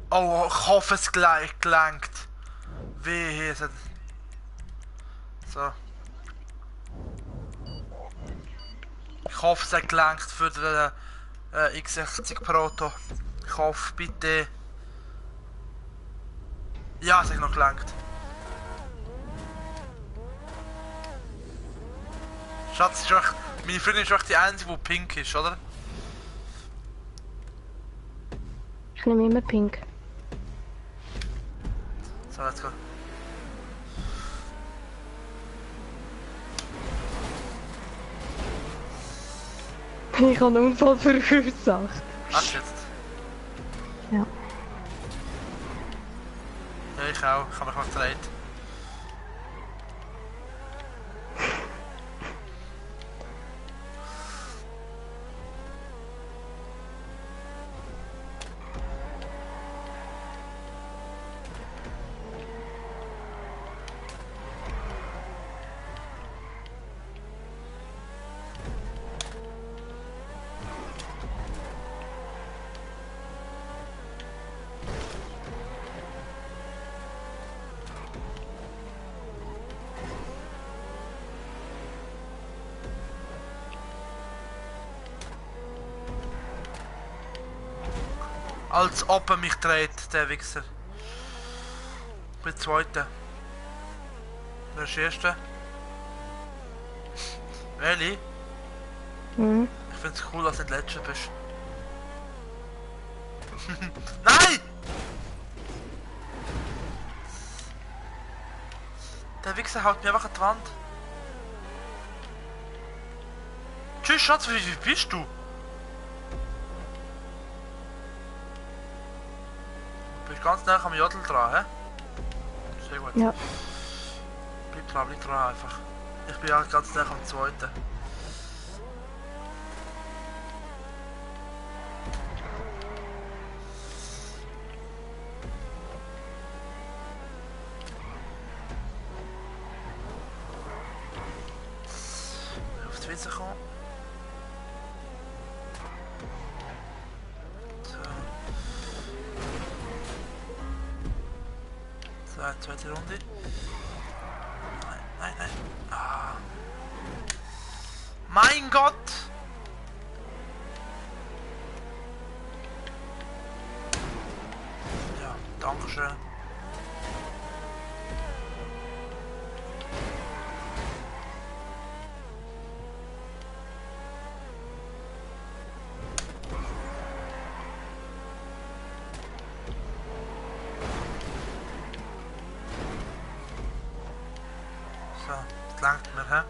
Oh, ich hoffe es gleich gelangt. Wehe, es hat... So. Ich hoffe es hat gelangt für den X60 Proto. Ich hoffe, bitte. Ja, es hat noch gelangt. Schatz, ist echt, meine Freundin ist echt die einzige, die pink ist, oder? Ich nehme immer pink. So, let's go. Ich habe einen Unfall verursacht. Hast du jetzt? Ja. Ja, ich auch. Ich habe mich mal gedreht. Als ob er mich dreht, der Wichser. Ich bin Zweiter. Wer ist der Erste? Welli? Mhm. Ich find's cool, dass du nicht Letzter bist. Nein! Der Wichser haut mir einfach an die Wand. Tschüss, Schatz, wie bist du? Du bist ganz nah am Jodel dran, hä? Sehr gut. Ja. Bleib dran einfach. Ich bin ja ganz nah am Zweiten. Auf die Wiese kommen. zweite Runde. Nein, nein, nein. Ah. Mein Gott! Ja, dankeschön. So, das langt mir, hä?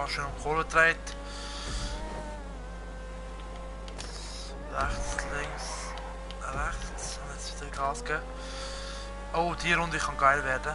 Schön um Kohle dreht. Rechts, links, rechts. Und jetzt wieder Gas geben. Oh, die Runde kann geil werden.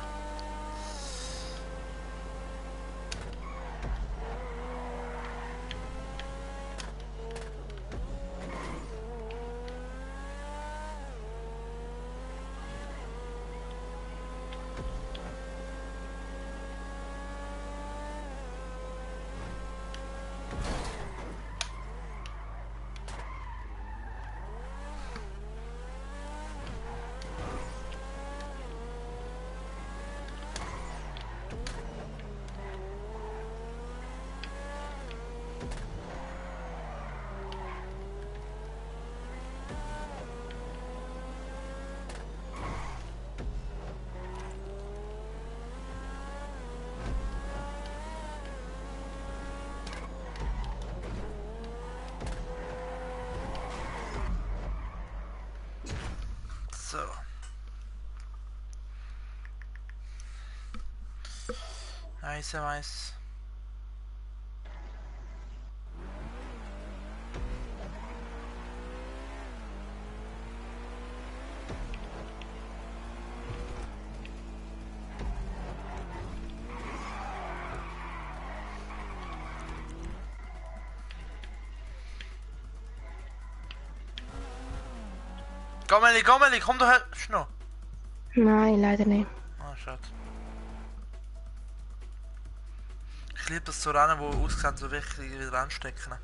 So. Nice, nice. Gameli, komm doch her. Schnell. Nein, leider nicht. Ah, schade. Ich liebe das so Rennen, die aussehen, so wirklich wieder anstecken.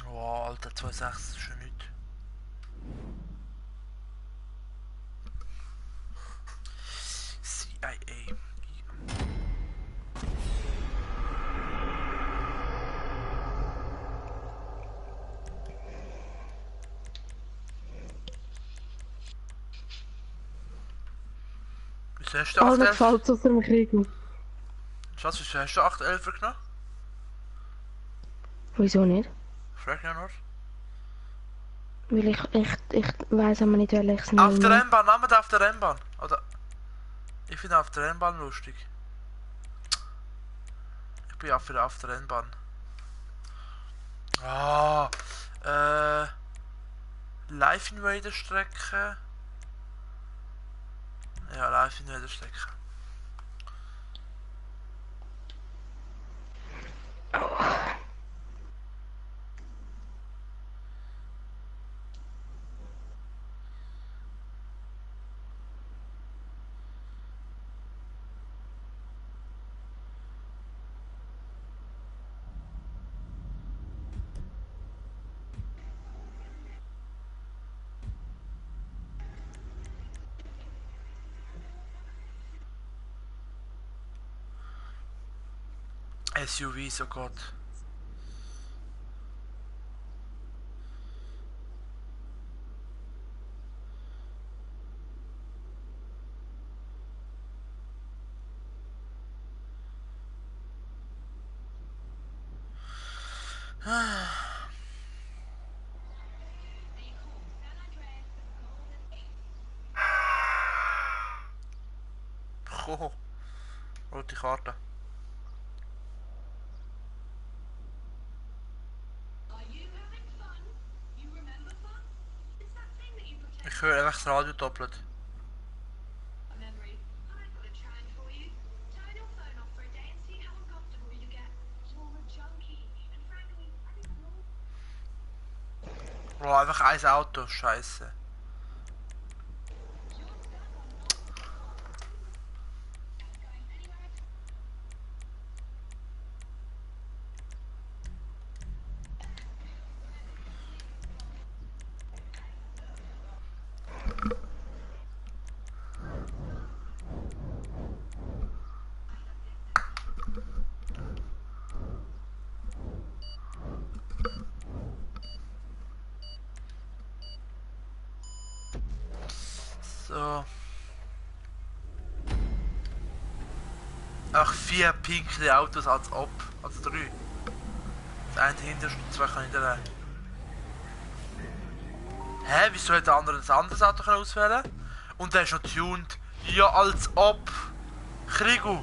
Wow, Alter, 2,6 ist schon nichts. CIA. Wieso hast du Allen 811? gefällt es aus dem Krieg nicht. Schatz, wieso hast du 811 genommen? Wieso nicht? Frag mich nur. Weil ich weiss aber nicht, welches Auf nehme. der Rennbahn, nehmen wir auf der Rennbahn. Oder... Ich finde auf der Rennbahn lustig. Ich bin auf der Rennbahn. Ah, Live Invader Strecke. Ja, Live Invader Strecke. SUVs, oh Gott. Oh, rote Karte. Ich höre einfach das Radio doppelt. Oh, einfach ein Auto, scheiße. So. Ach, 4 pinkle Autos als ob. Also 3. Das eine hinterste und 2 kann ich da rein. Hä? Wieso hätte der andere ein anderes Auto können auswählen? Und der ist noch tuned. Ja, als ob. Krigu.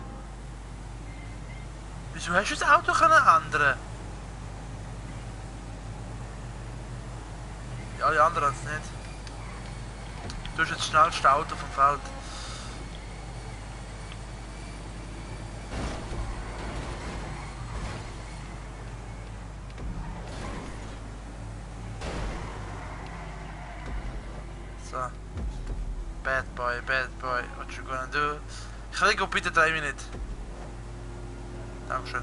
Wieso hast du das Auto können ändern? Ja, alle anderen haben es nicht. Du hast jetzt das schnellste Auto vom Feld. So. Bad boy, what you gonna do? Krigo, bitte dreh mich nicht. Dankeschön.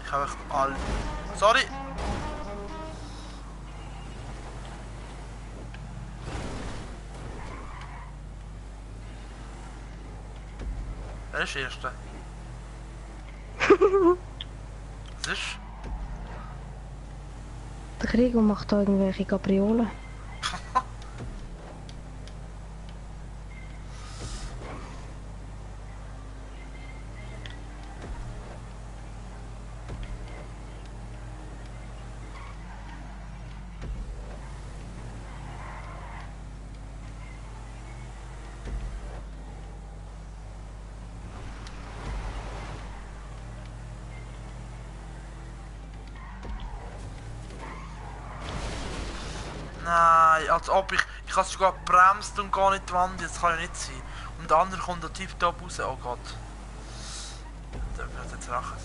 Ich habe echt all... Sorry! Wer ist der Erste? Was ist? Der Krieg macht da irgendwelche Gabriolen. Nein, als ob ich habe sogar gebremst und gar nicht die Wand, das kann ja nicht sein. Und der andere kommt da tipptopp raus, oh Gott. Da wird jetzt rachen.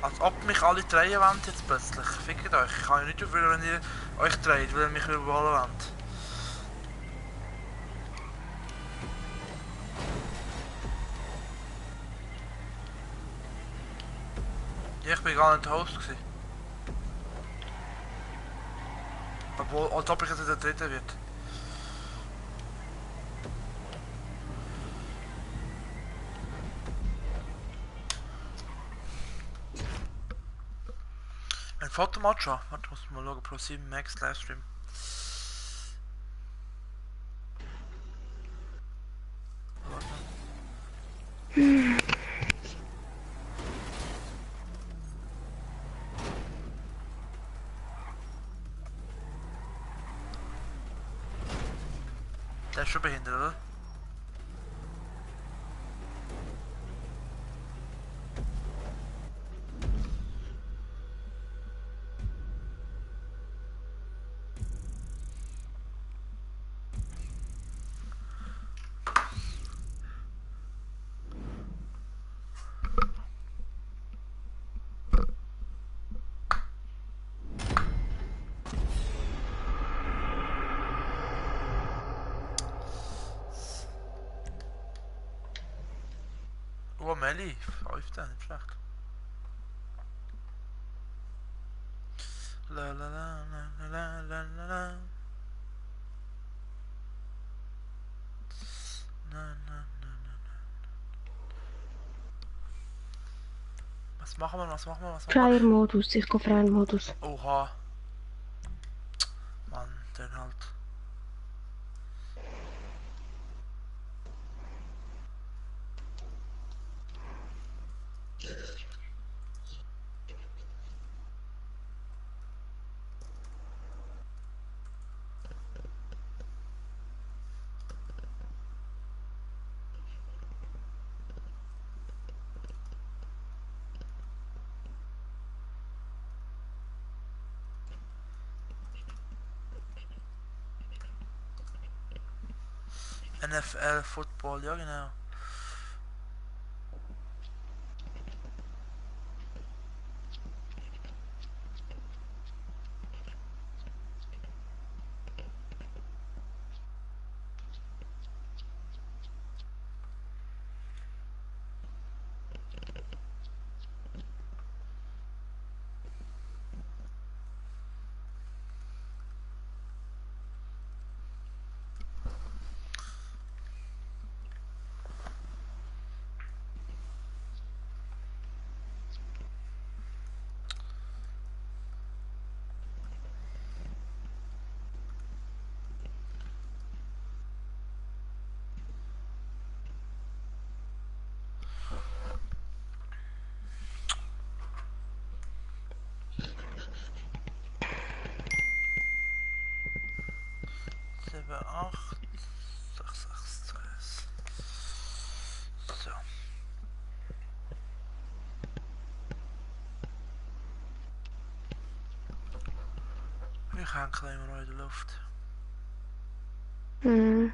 Als ob mich alle drehen wollen jetzt plötzlich. Fickt euch. Ich kann ja nicht dafür, wenn ihr euch dreht, weil ihr mich überholen wollt. Ja, ich bin gar nicht der Host gewesen. Obwohl, als ob ich jetzt der Dritte wird. Ein Fotomat schon. Warte, muss mal schauen. Pro 7 Max Livestream. Der ist schon behindert, oder? Oh, Melli, 5, nicht schlecht. La la la la la la la la. Na, na, na, na. Was machen wir, was machen wir, was machen wir? Freier-Modus, ich gehe Freier-Modus. Oha. Mann, den halt. NFL Football, ja genau. hänge immer noch in der Luft. Mhm.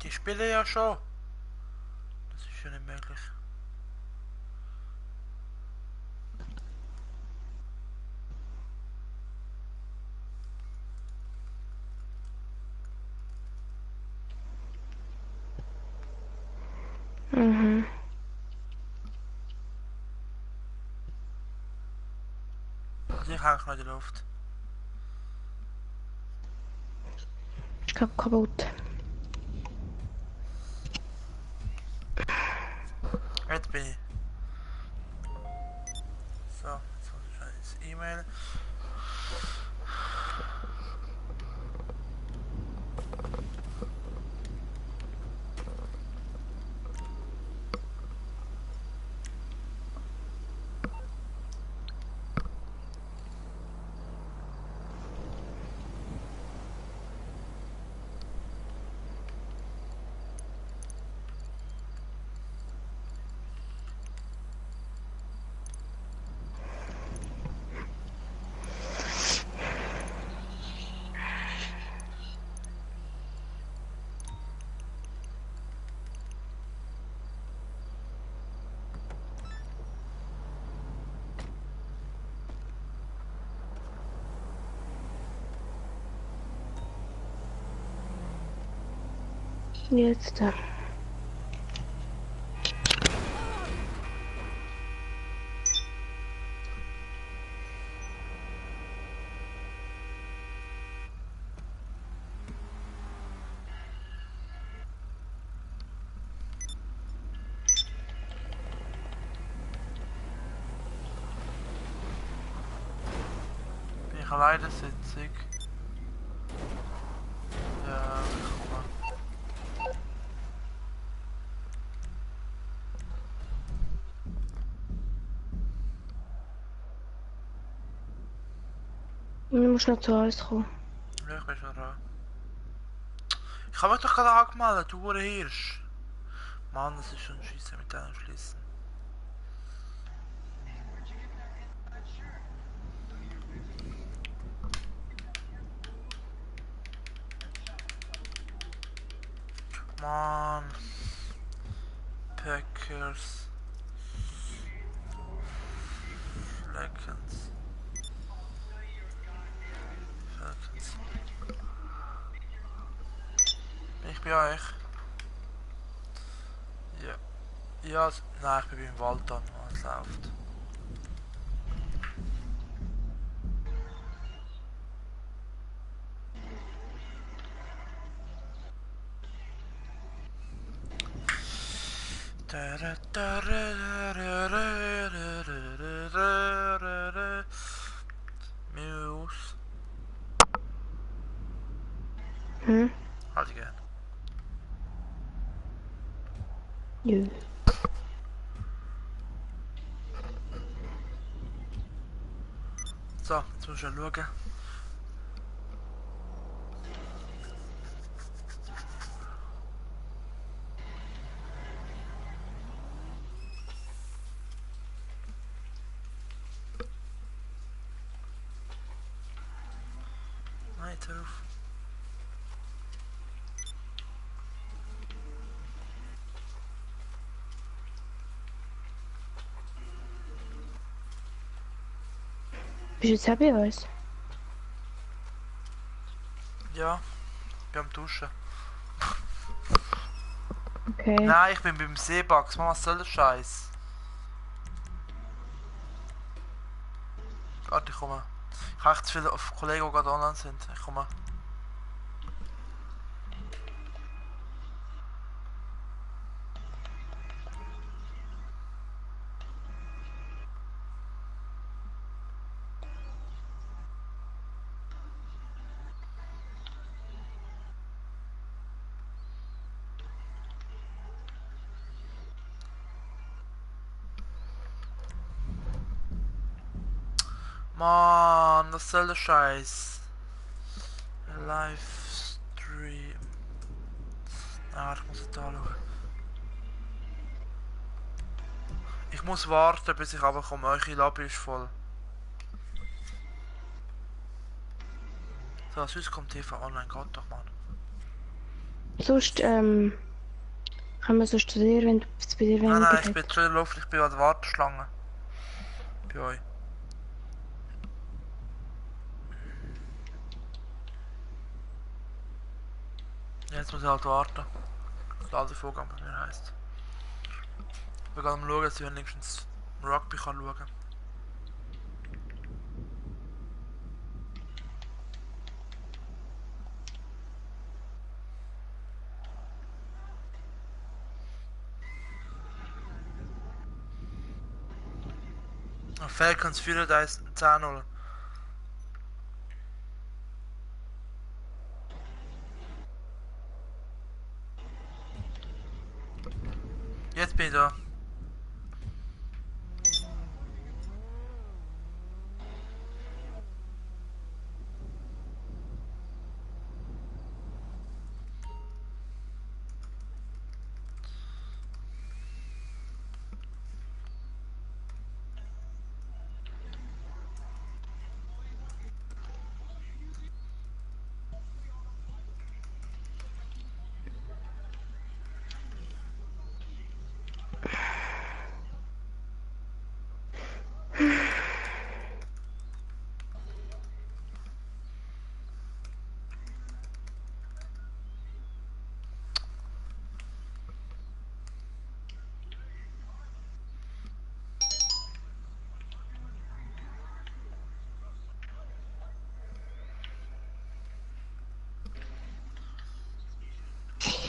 Die spielen ja schon. Das ist ja nicht möglich. Mhm. Also ich hänge noch in der Luft. Ich glaube kaputt. Jetzt bin ich. So, jetzt muss ich ins E-Mail. Jetzt. Bin ich alleine sitzig? Ja, ich komme. Du musst noch zu uns kommen. Ja, ich bin schon dran. Ich habe mich doch gerade angemeldet, du Hirsch. Mann, das ist schon scheiße mit denen schließen. Mann. Packers. Falcons. Falcons. Bin ich bei euch? Ja. Ja, nein, ich bin beim Wald dann, es läuft. Muse. Hm? Halt gern. Jö. So, jetzt muss ich schauen. Nein, jetzt hör auf. Bist du jetzt auch bei uns? Ja, ich bin am Duschen. Okay. Nein, ich bin beim Seebugs. Mann, was soll der Scheiß? Warte, ich komme. Ich habe echt zu viele Kollegen, die gerade online sind. Ich komme. Mann, was soll der Scheiß? Livestream. Ah, ich muss jetzt anschauen. Ich muss warten, bis ich runterkomme. Eure Lobby ist voll. So, sonst kommt TV online. Geht doch, Mann. Sonst, können wir sonst zu dir, wenn es bei dir Nein, weniger ich bin hat. schon in der Luft. Ich bin an der Warteschlange. Bei euch. Jetzt muss ich halt warten. Das Ladevorgang bei mir heisst. Ich bin gerade am schauen, dass ich wenigstens Rugby kann schauen kann. Falcons führen da ist 10-0. Jetzt bin ich da.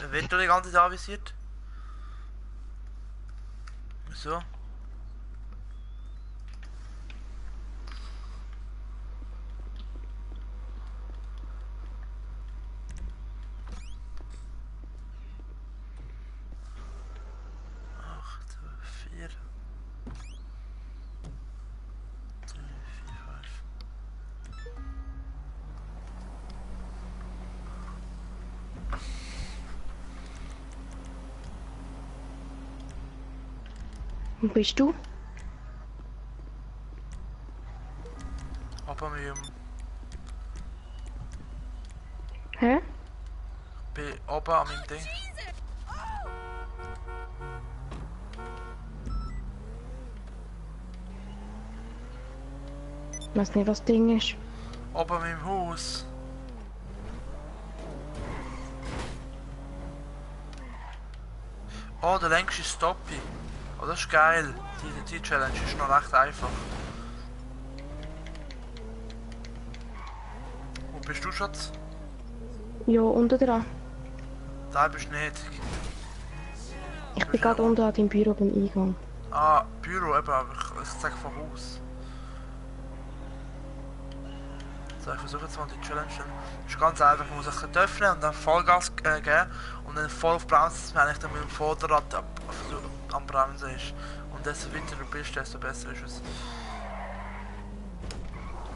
Wer wird da die ganze Zeit avisiert? Wieso? Acht, 4. 3, 4, 5. Wo bist du? Aber mit Hä? bin oben an meinem Ding. Ich weiß nicht, was das Ding ist. Oben an meinem Haus. Oh, der längste Stoppie. Oh, das ist geil. Die Challenge ist noch recht einfach. Wo bist du, Schatz? Ja, unten dran. Da bist du nicht. Ich bin gerade unten an deinem Büro beim Eingang. Ah, Büro eben, aber ich sage von Haus. So, ich versuche jetzt mal die Challenge. Das ist ganz einfach, man muss sich öffnen und dann Vollgas geben und dann voll auf Bremsen, wenn ich dann mit dem Vorderrad am Bremsen ist. Und desto weiter du bist, desto besser ist es.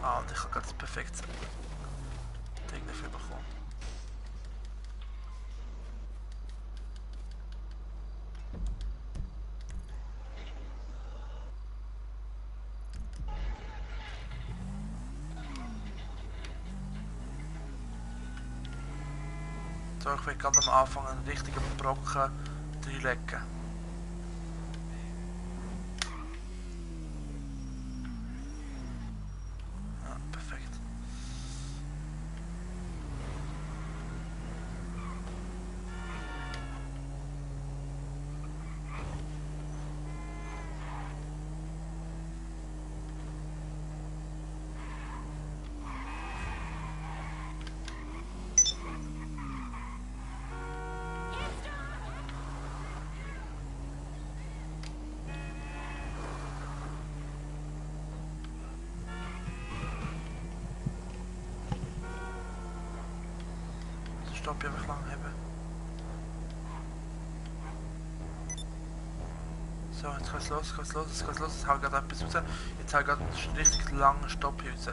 Ah, und ich habe gerade das perfekte Ding dafür bekommen. So, ich will gerade am Anfang einen richtigen Brocken reinlegen. Ja, perfekt. Stopp, einfach lang haben. So, jetzt geht's los, jetzt hau ich gerade etwas raus. Jetzt hau ich gerade einen richtig langen Stopp raus.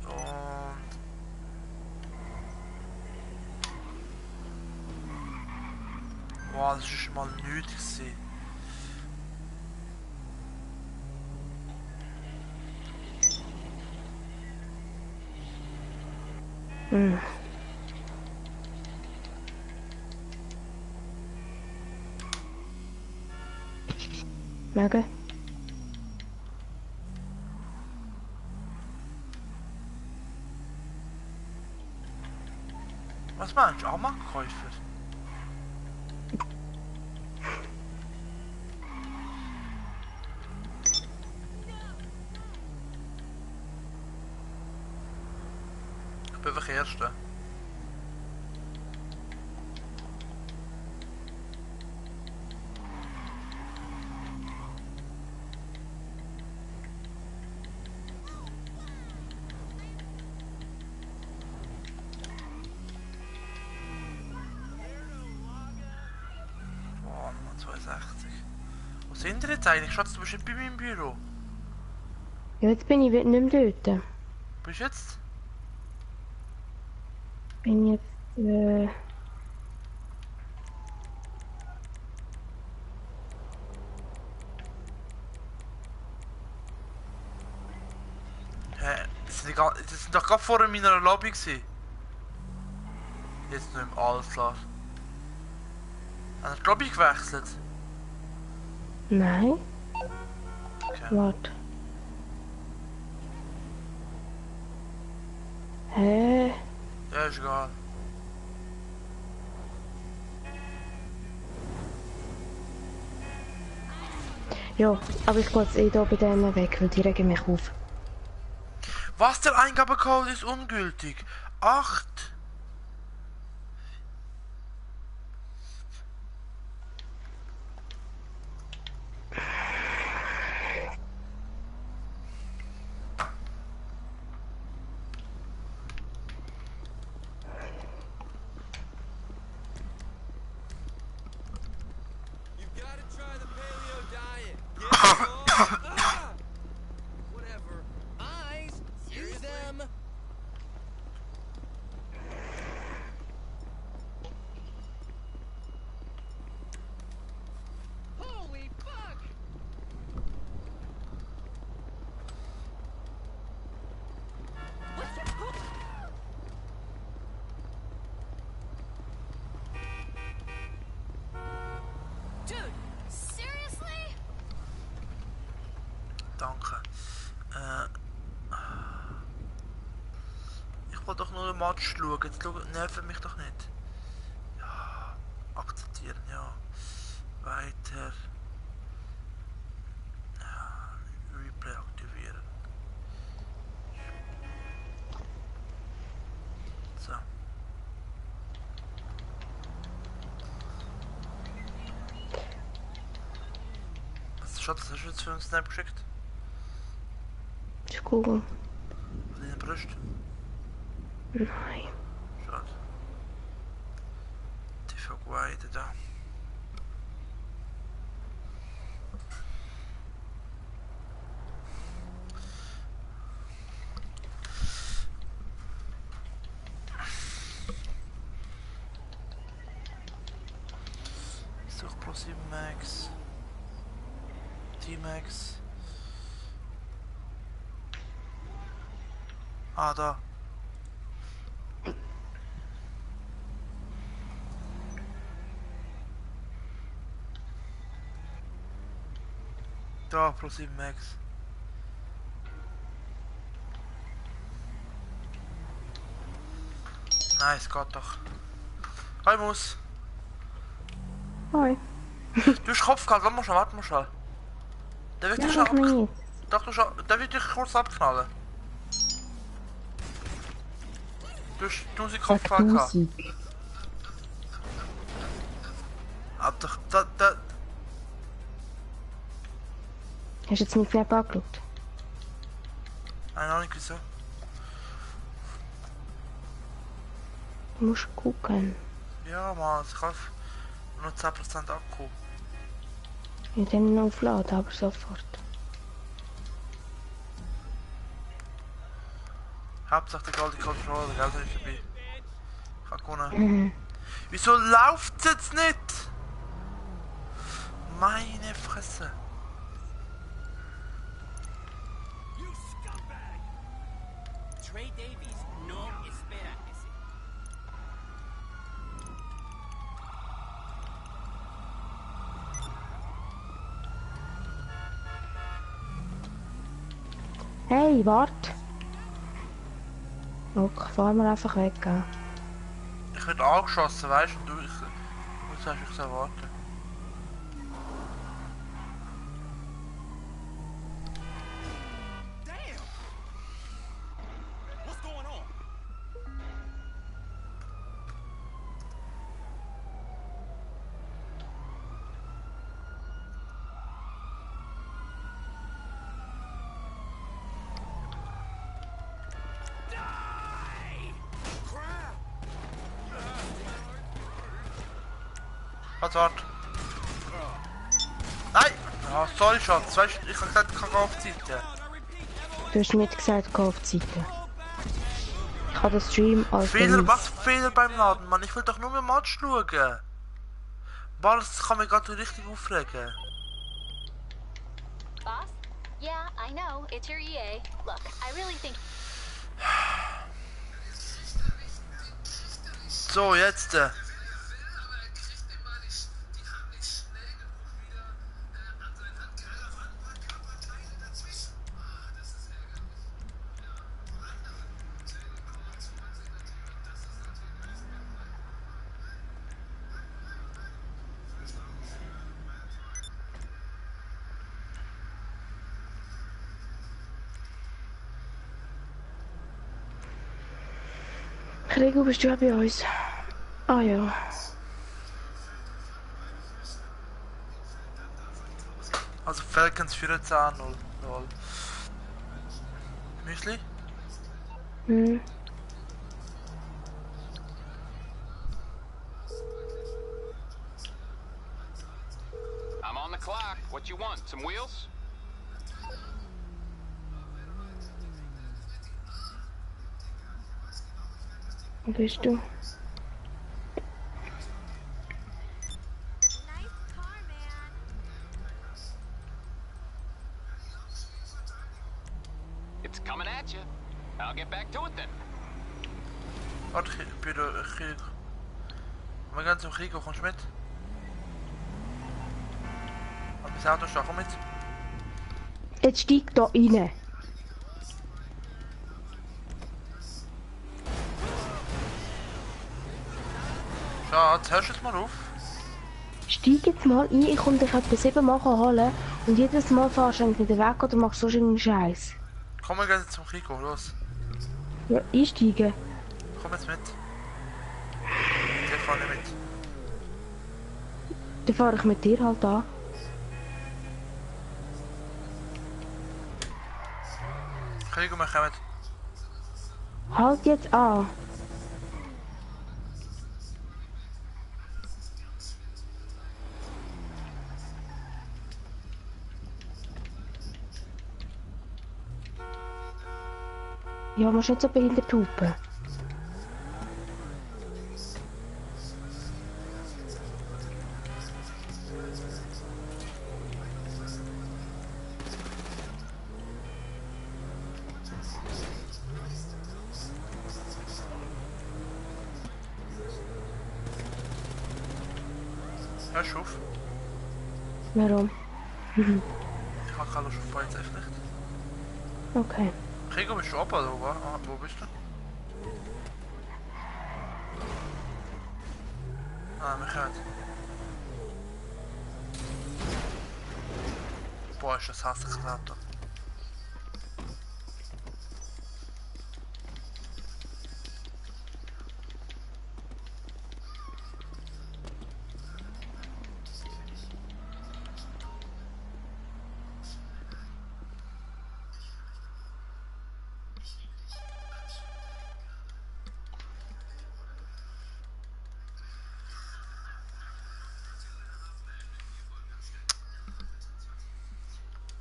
Und... Wow, das ist mal nötig gewesen. Hm. Mögen? Was meinst du? Amokkäufer? Ich bin einfach Erster. Boah, Mann, 62. Wo sind ihr jetzt eigentlich? Schatz, du bist nicht bei meinem Büro. Ja, jetzt bin ich nicht mehr dort. Bist du jetzt? Bin jetzt, Hä? Das sind doch gerade vor meiner Lobby gewesen. Jetzt nur im Alpha. Hat er die Lobby gewechselt? Nein. Okay. Warte. Hä? Ja, ist egal. Ja, aber ich gehe jetzt eh hier bei denen weg, weil die regen mich auf. Was? Der Eingabecode ist ungültig. 8. You've got to try the paleo diet. Get ah! Whatever. Eyes, use them. Holy fuck! Dude, seriously? Danke. Ich wollte doch nur den Match schauen. Jetzt nervt mich doch nicht. Ja, akzeptieren, ja. Weiter. Ja, Replay aktivieren. So. Was Schatz, hast du jetzt für einen Snap geschickt? Ich gucke. Von deiner Brust? Nein. Schade. Die Vergeweide da. Such Pro 7 Max. T-Max. Ah, da. Da, Pro 7 Max. Nice, geht doch. Hi, Mus. Hoi. Du hast Kopf gehabt, warte mal schnell. Der wird Ja, dich mach schon nicht. Doch, der wird dich kurz abknallen. Du hast 1000 Kopf gehabt. Musik. Aber Hast du jetzt meinen Flap angeschaut? keine Ahnung wieso. Du musst gucken. Ja, Mann, ich habe nur 10% Akku. Ich dann noch aufladen, aber sofort. Hauptsache der Golden Controller, gell, der ist dabei. Ich hab gewonnen. Mhm. Wieso läuft's jetzt nicht? Meine Fresse. You scumbag! Trey Davies, no espera ese. Hey, warte! Okay, fahren wir einfach weg. Gell? Ich werde angeschossen, weißt du, und du sagst, ich soll warten. Damn! What's going on? Die! Crap! Warte. Nein! Ah, sorry Schatz, weißt du, ich hab gesagt, ich kann auf die Seite. Du hast nicht gesagt, geh auf die Seite. Ich habe den Stream als Fehler, was Fehler beim Laden, Mann? Ich will doch nur mehr Match schauen. Das kann mich gerade richtig aufregen. Boss? Yeah, I know. It's your EA. Look, I really think So, jetzt. Gregor, bist du ja bei uns? Ah ja. Also Falcons 14-0. Lol. Müsli? Hm. I'm on the clock. What you want? Some wheels? Wo bist du? nice car, man. It's coming at you. I'll get back to it then. Warte, ich bin da. Wir gehen zum Krieg, kommst du mit? Und das Auto stehen, komm mit. Jetzt steig da rein. Schatz, hörst du jetzt mal auf? Steig jetzt mal ein, ich komme dich etwa 7 Mal holen und jedes Mal fahrst du entweder weg oder machst so einen Scheiß. Komm, wir gehen jetzt zum Krieg, los. Ja, einsteigen. Komm jetzt mit. Ich fahr nicht mit. Dann fahre ich mit dir halt an. Krieg, wir kommen. Halt jetzt an. Ja, musst nicht so behindert hupen. Hörst du auf? Warum? Ich habe keine Lust auf jetzt echt nicht. Okay. Krieg, bist du oben oder wo? Ah, wo bist du? Ah, wir kommen. Boah, ist das hässliches Auto.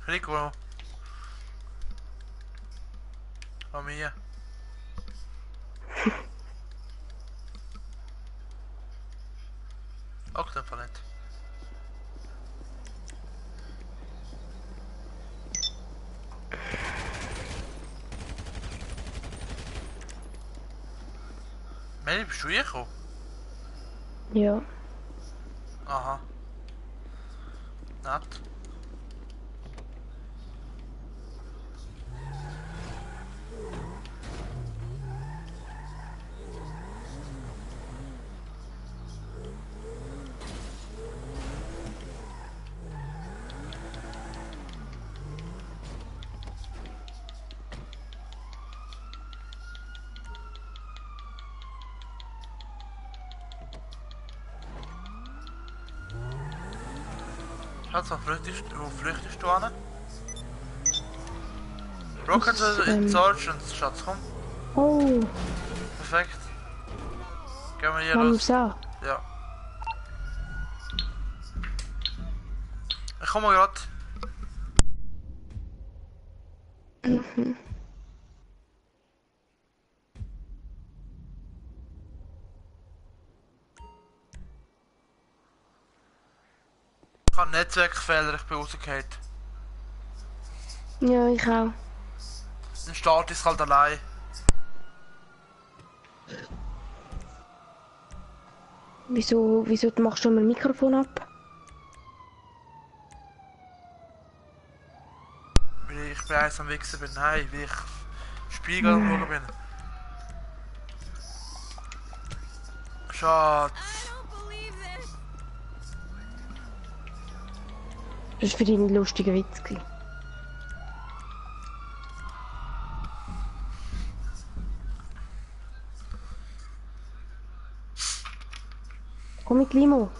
Rico. Komm hier. Auch den Fall nicht. Meli, bist du hier gekommen? Ja. Aha. Nett. Schatz, wo flüchtest du an? Rocket Insurgents, Schatz, komm. Oh, Perfekt. Gehen wir hier haben wir los. es an? Ja. Ich komme gerade. Ich habe Netzwerkfehler, ich bin rausgefallen. Ja, ich auch. Dann starte ich es halt allein. Wieso machst du mein Mikrofon ab? Weil ich bei eins am Wichsen bin. Nein, weil ich Spiegel am Schauen bin. Schatz. Das war für dich ein lustiger Witz gewesen. Komm mit Limo.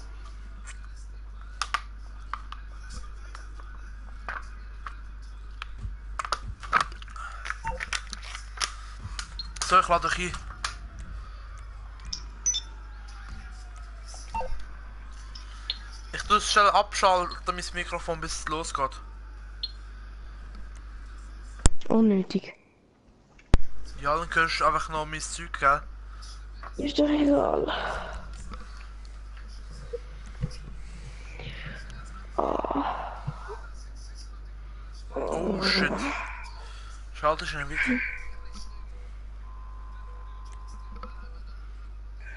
So, ich lade dich ein. Ich tue es schnell abschalten, mein Mikrofon, bis es losgeht. Unnötig. Ja, dann hörst du einfach noch mein Zeug, gell? Ist doch egal. Oh shit. Schalte schnell wieder.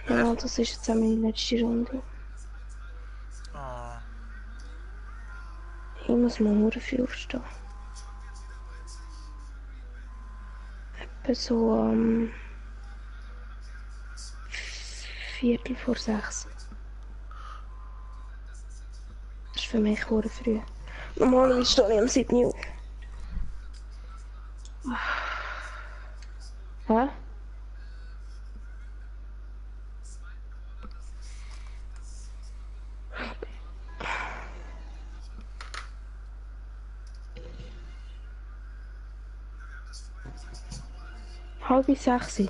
Ja, das ist jetzt auch meine letzte Runde. Oh. Ich muss morgen früh aufstehen. Etwa so am Viertel vor 6. Das ist für mich sehr früh. Normalerweise stehe ich um 7 Uhr auf. Hä? Halb 6.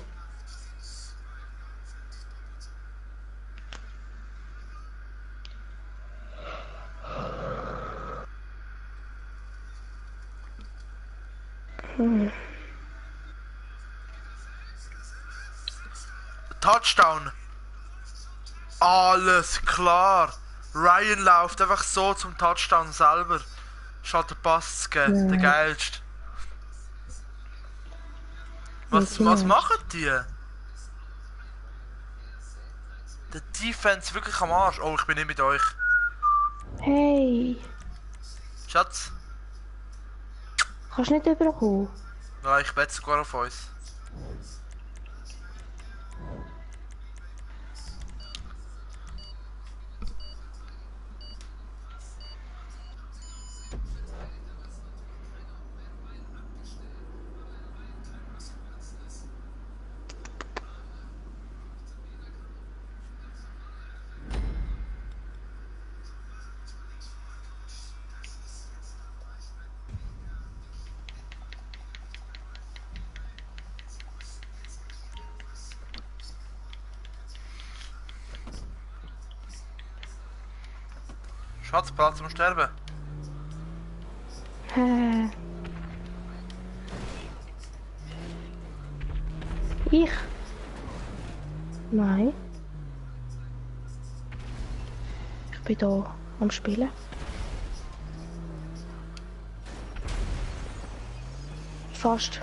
Touchdown! Alles klar! Ryan läuft einfach so zum Touchdown selber. Statt den Pass zu geben, der geilste. Was machen die? Der Defense wirklich am Arsch. Oh, ich bin nicht mit euch. Hey, Schatz, kannst du nicht überkommen? nein, ich wette sogar auf uns. Schatz, Platz zum Sterben. Hä? Ich? Nein. Ich bin hier am Spielen. Fast.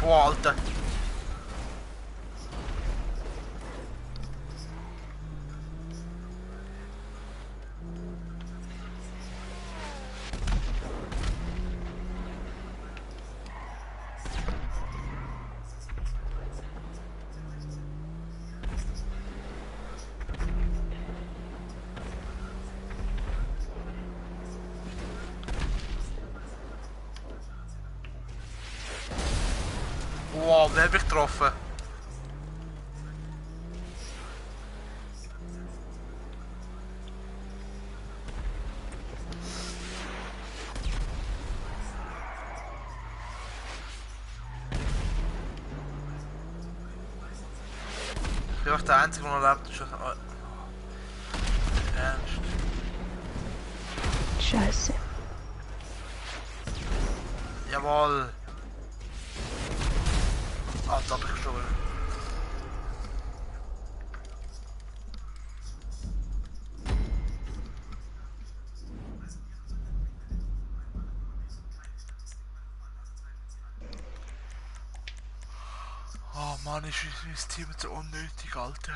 Boah, Alter. Wow, wer hab ich getroffen? Ich bin auch der Einzige, der noch lebt. Ernst. Scheiße. Jawohl. Ah, da hab ich gestorben. Oh Mann, ist mein Team so unnötig, Alter.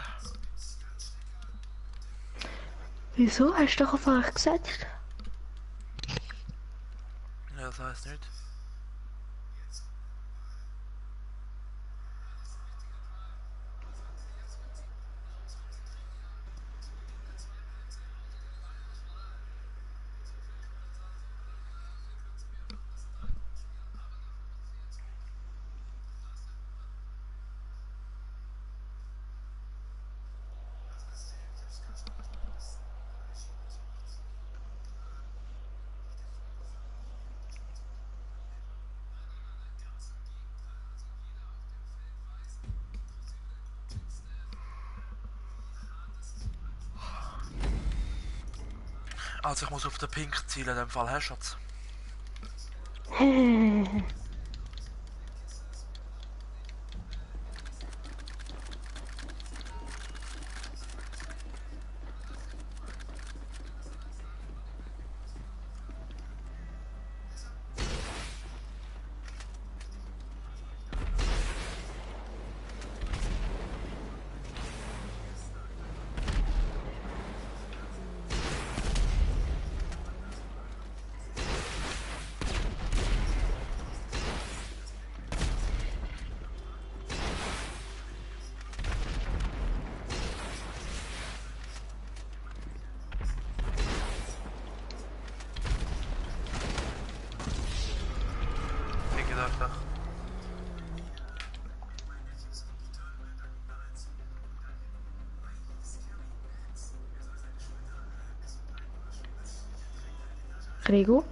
Wieso? Hast du doch auf euch gesetzt? Ja, das heisst nicht. Also ich muss auf den Pink zielen, in dem Fall, hä, Schatz? Ich gedacht, ach. Gregor?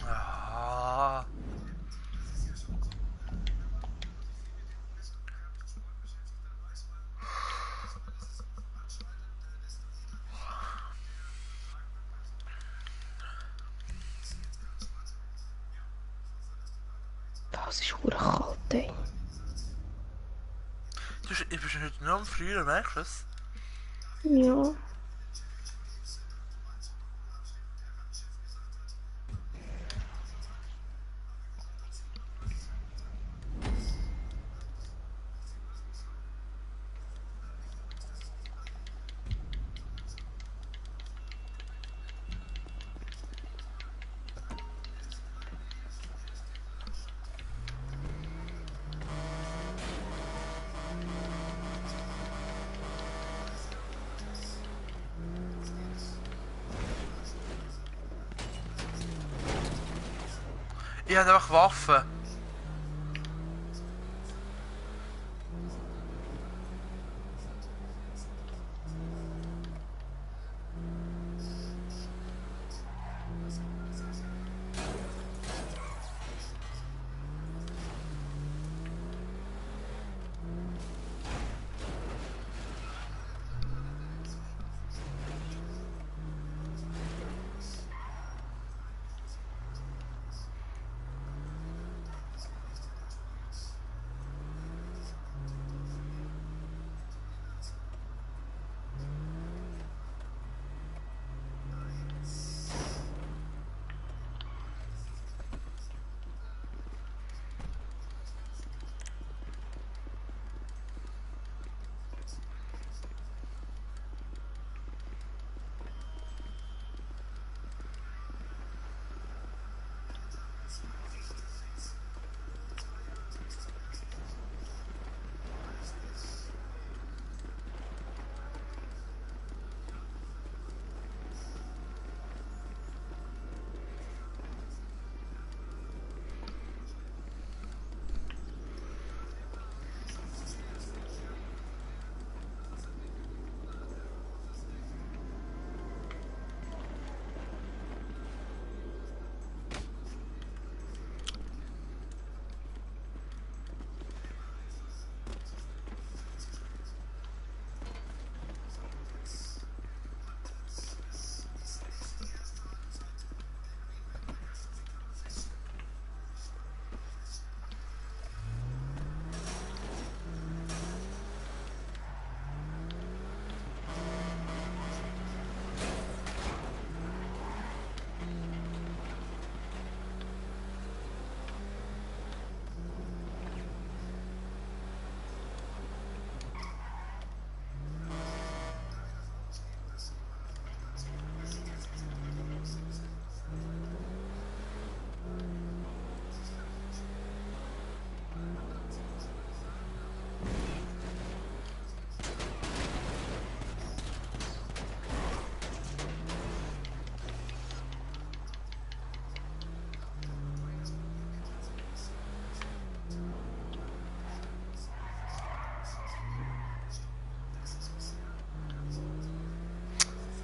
Ah. Das ist verdammt kalt, ey. Ich bin schon heute nur am Frieren, merkst du es? Ja. Ich habe einfach Waffen.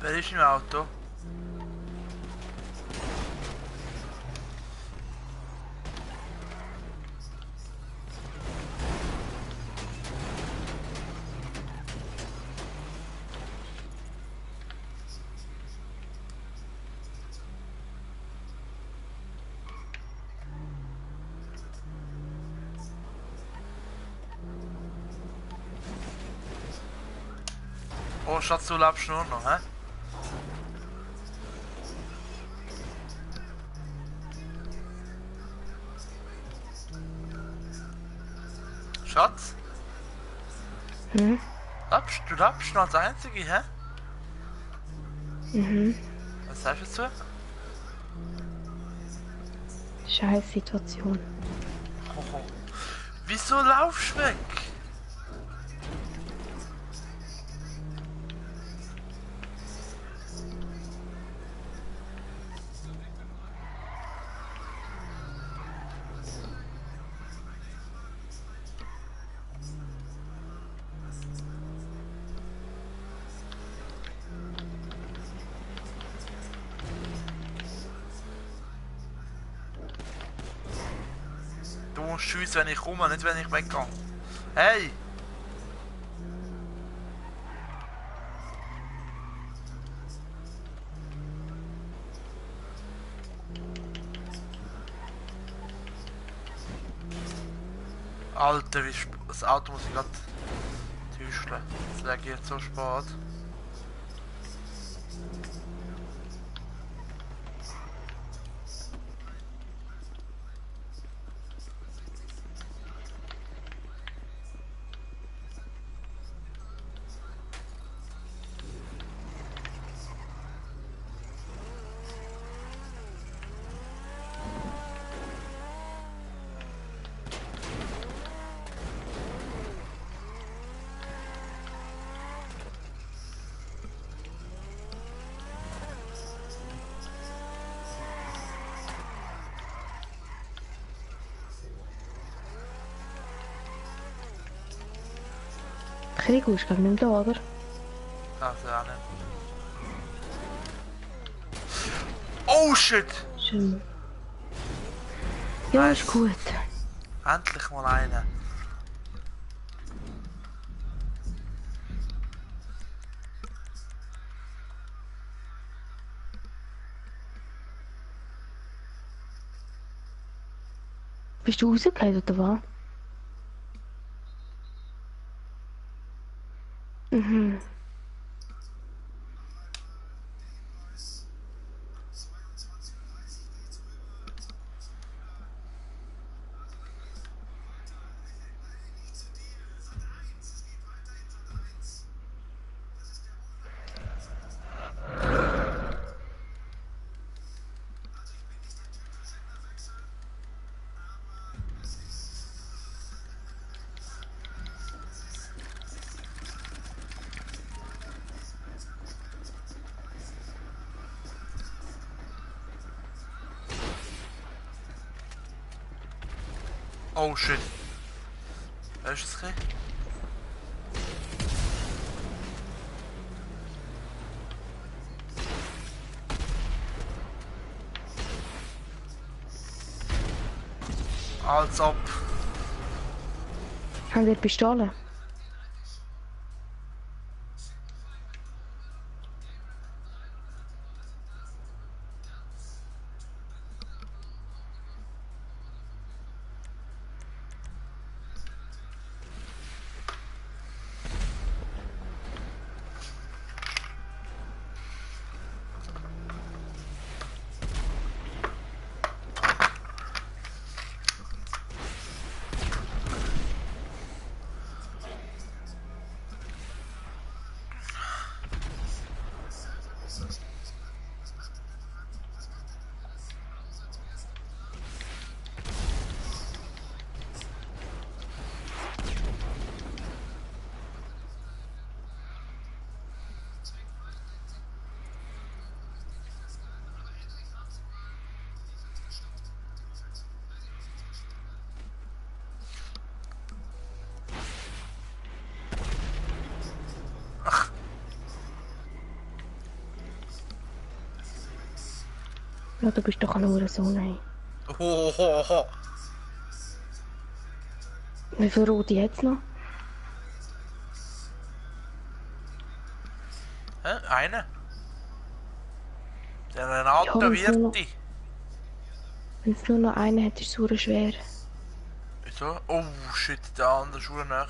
Wer ist im Auto? Oh Schatz, du lebst nur noch, hä? Schatz? Hm? Du lebst noch als Einzige, hä? Mhm. Was sagst du dazu? Scheiß Situation. Hoho. Wieso laufst du weg? Du musst schiessen, wenn ich komme, nicht wenn ich weggehe. Hey! Alter, das Auto muss ich gerade täuschen. Das reagiert so spät. Krieg ist gar nicht da, oder? Also auch nicht. Oh shit! Schön. Ja, ist gut. Endlich mal einer. Bist du rausgefallen oder was? Mhm. Oh shit. Wer ist das? Als ob. Haben die Pistole? Ja, du bist doch nur so, nein. Hohoho. Wie viel Rote jetzt noch? Hä? Einer? Der Renato Ja, wieso noch? Wirti. Wenn es nur noch einen hat, ist es super schwer. Wieso? Oh shit, der andere ist verdammt nahe.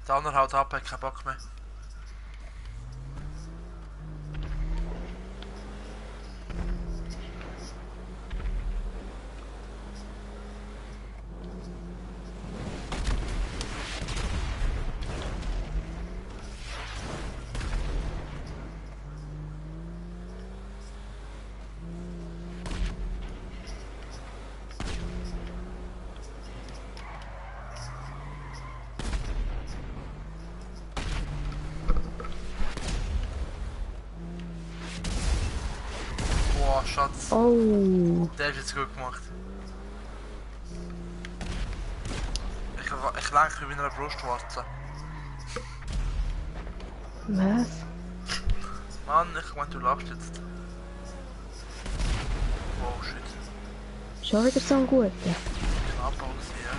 Der andere haut ab, hat keinen Bock mehr. Boah, Schatz. Oh. Der ist jetzt gut gemacht. Ich lenke wie eine Brustwarze. Was? Mann, ich meine, du lachst jetzt. Oh shit. Schon wieder so ein guter. Knapp alles hier.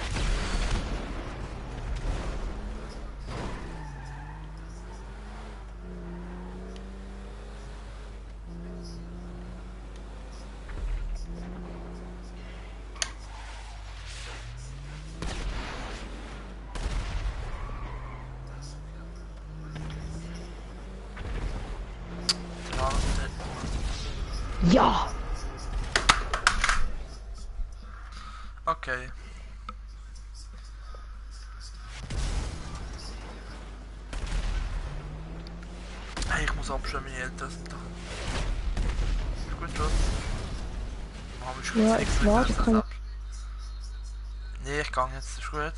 Ja! Okay. Hey, ich muss abschwimmen, meine Eltern sind da. Ist gut, Schatz? Mama ist Ja, kurz ich warte, ich kann... Nee, ich gehe jetzt, ist gut.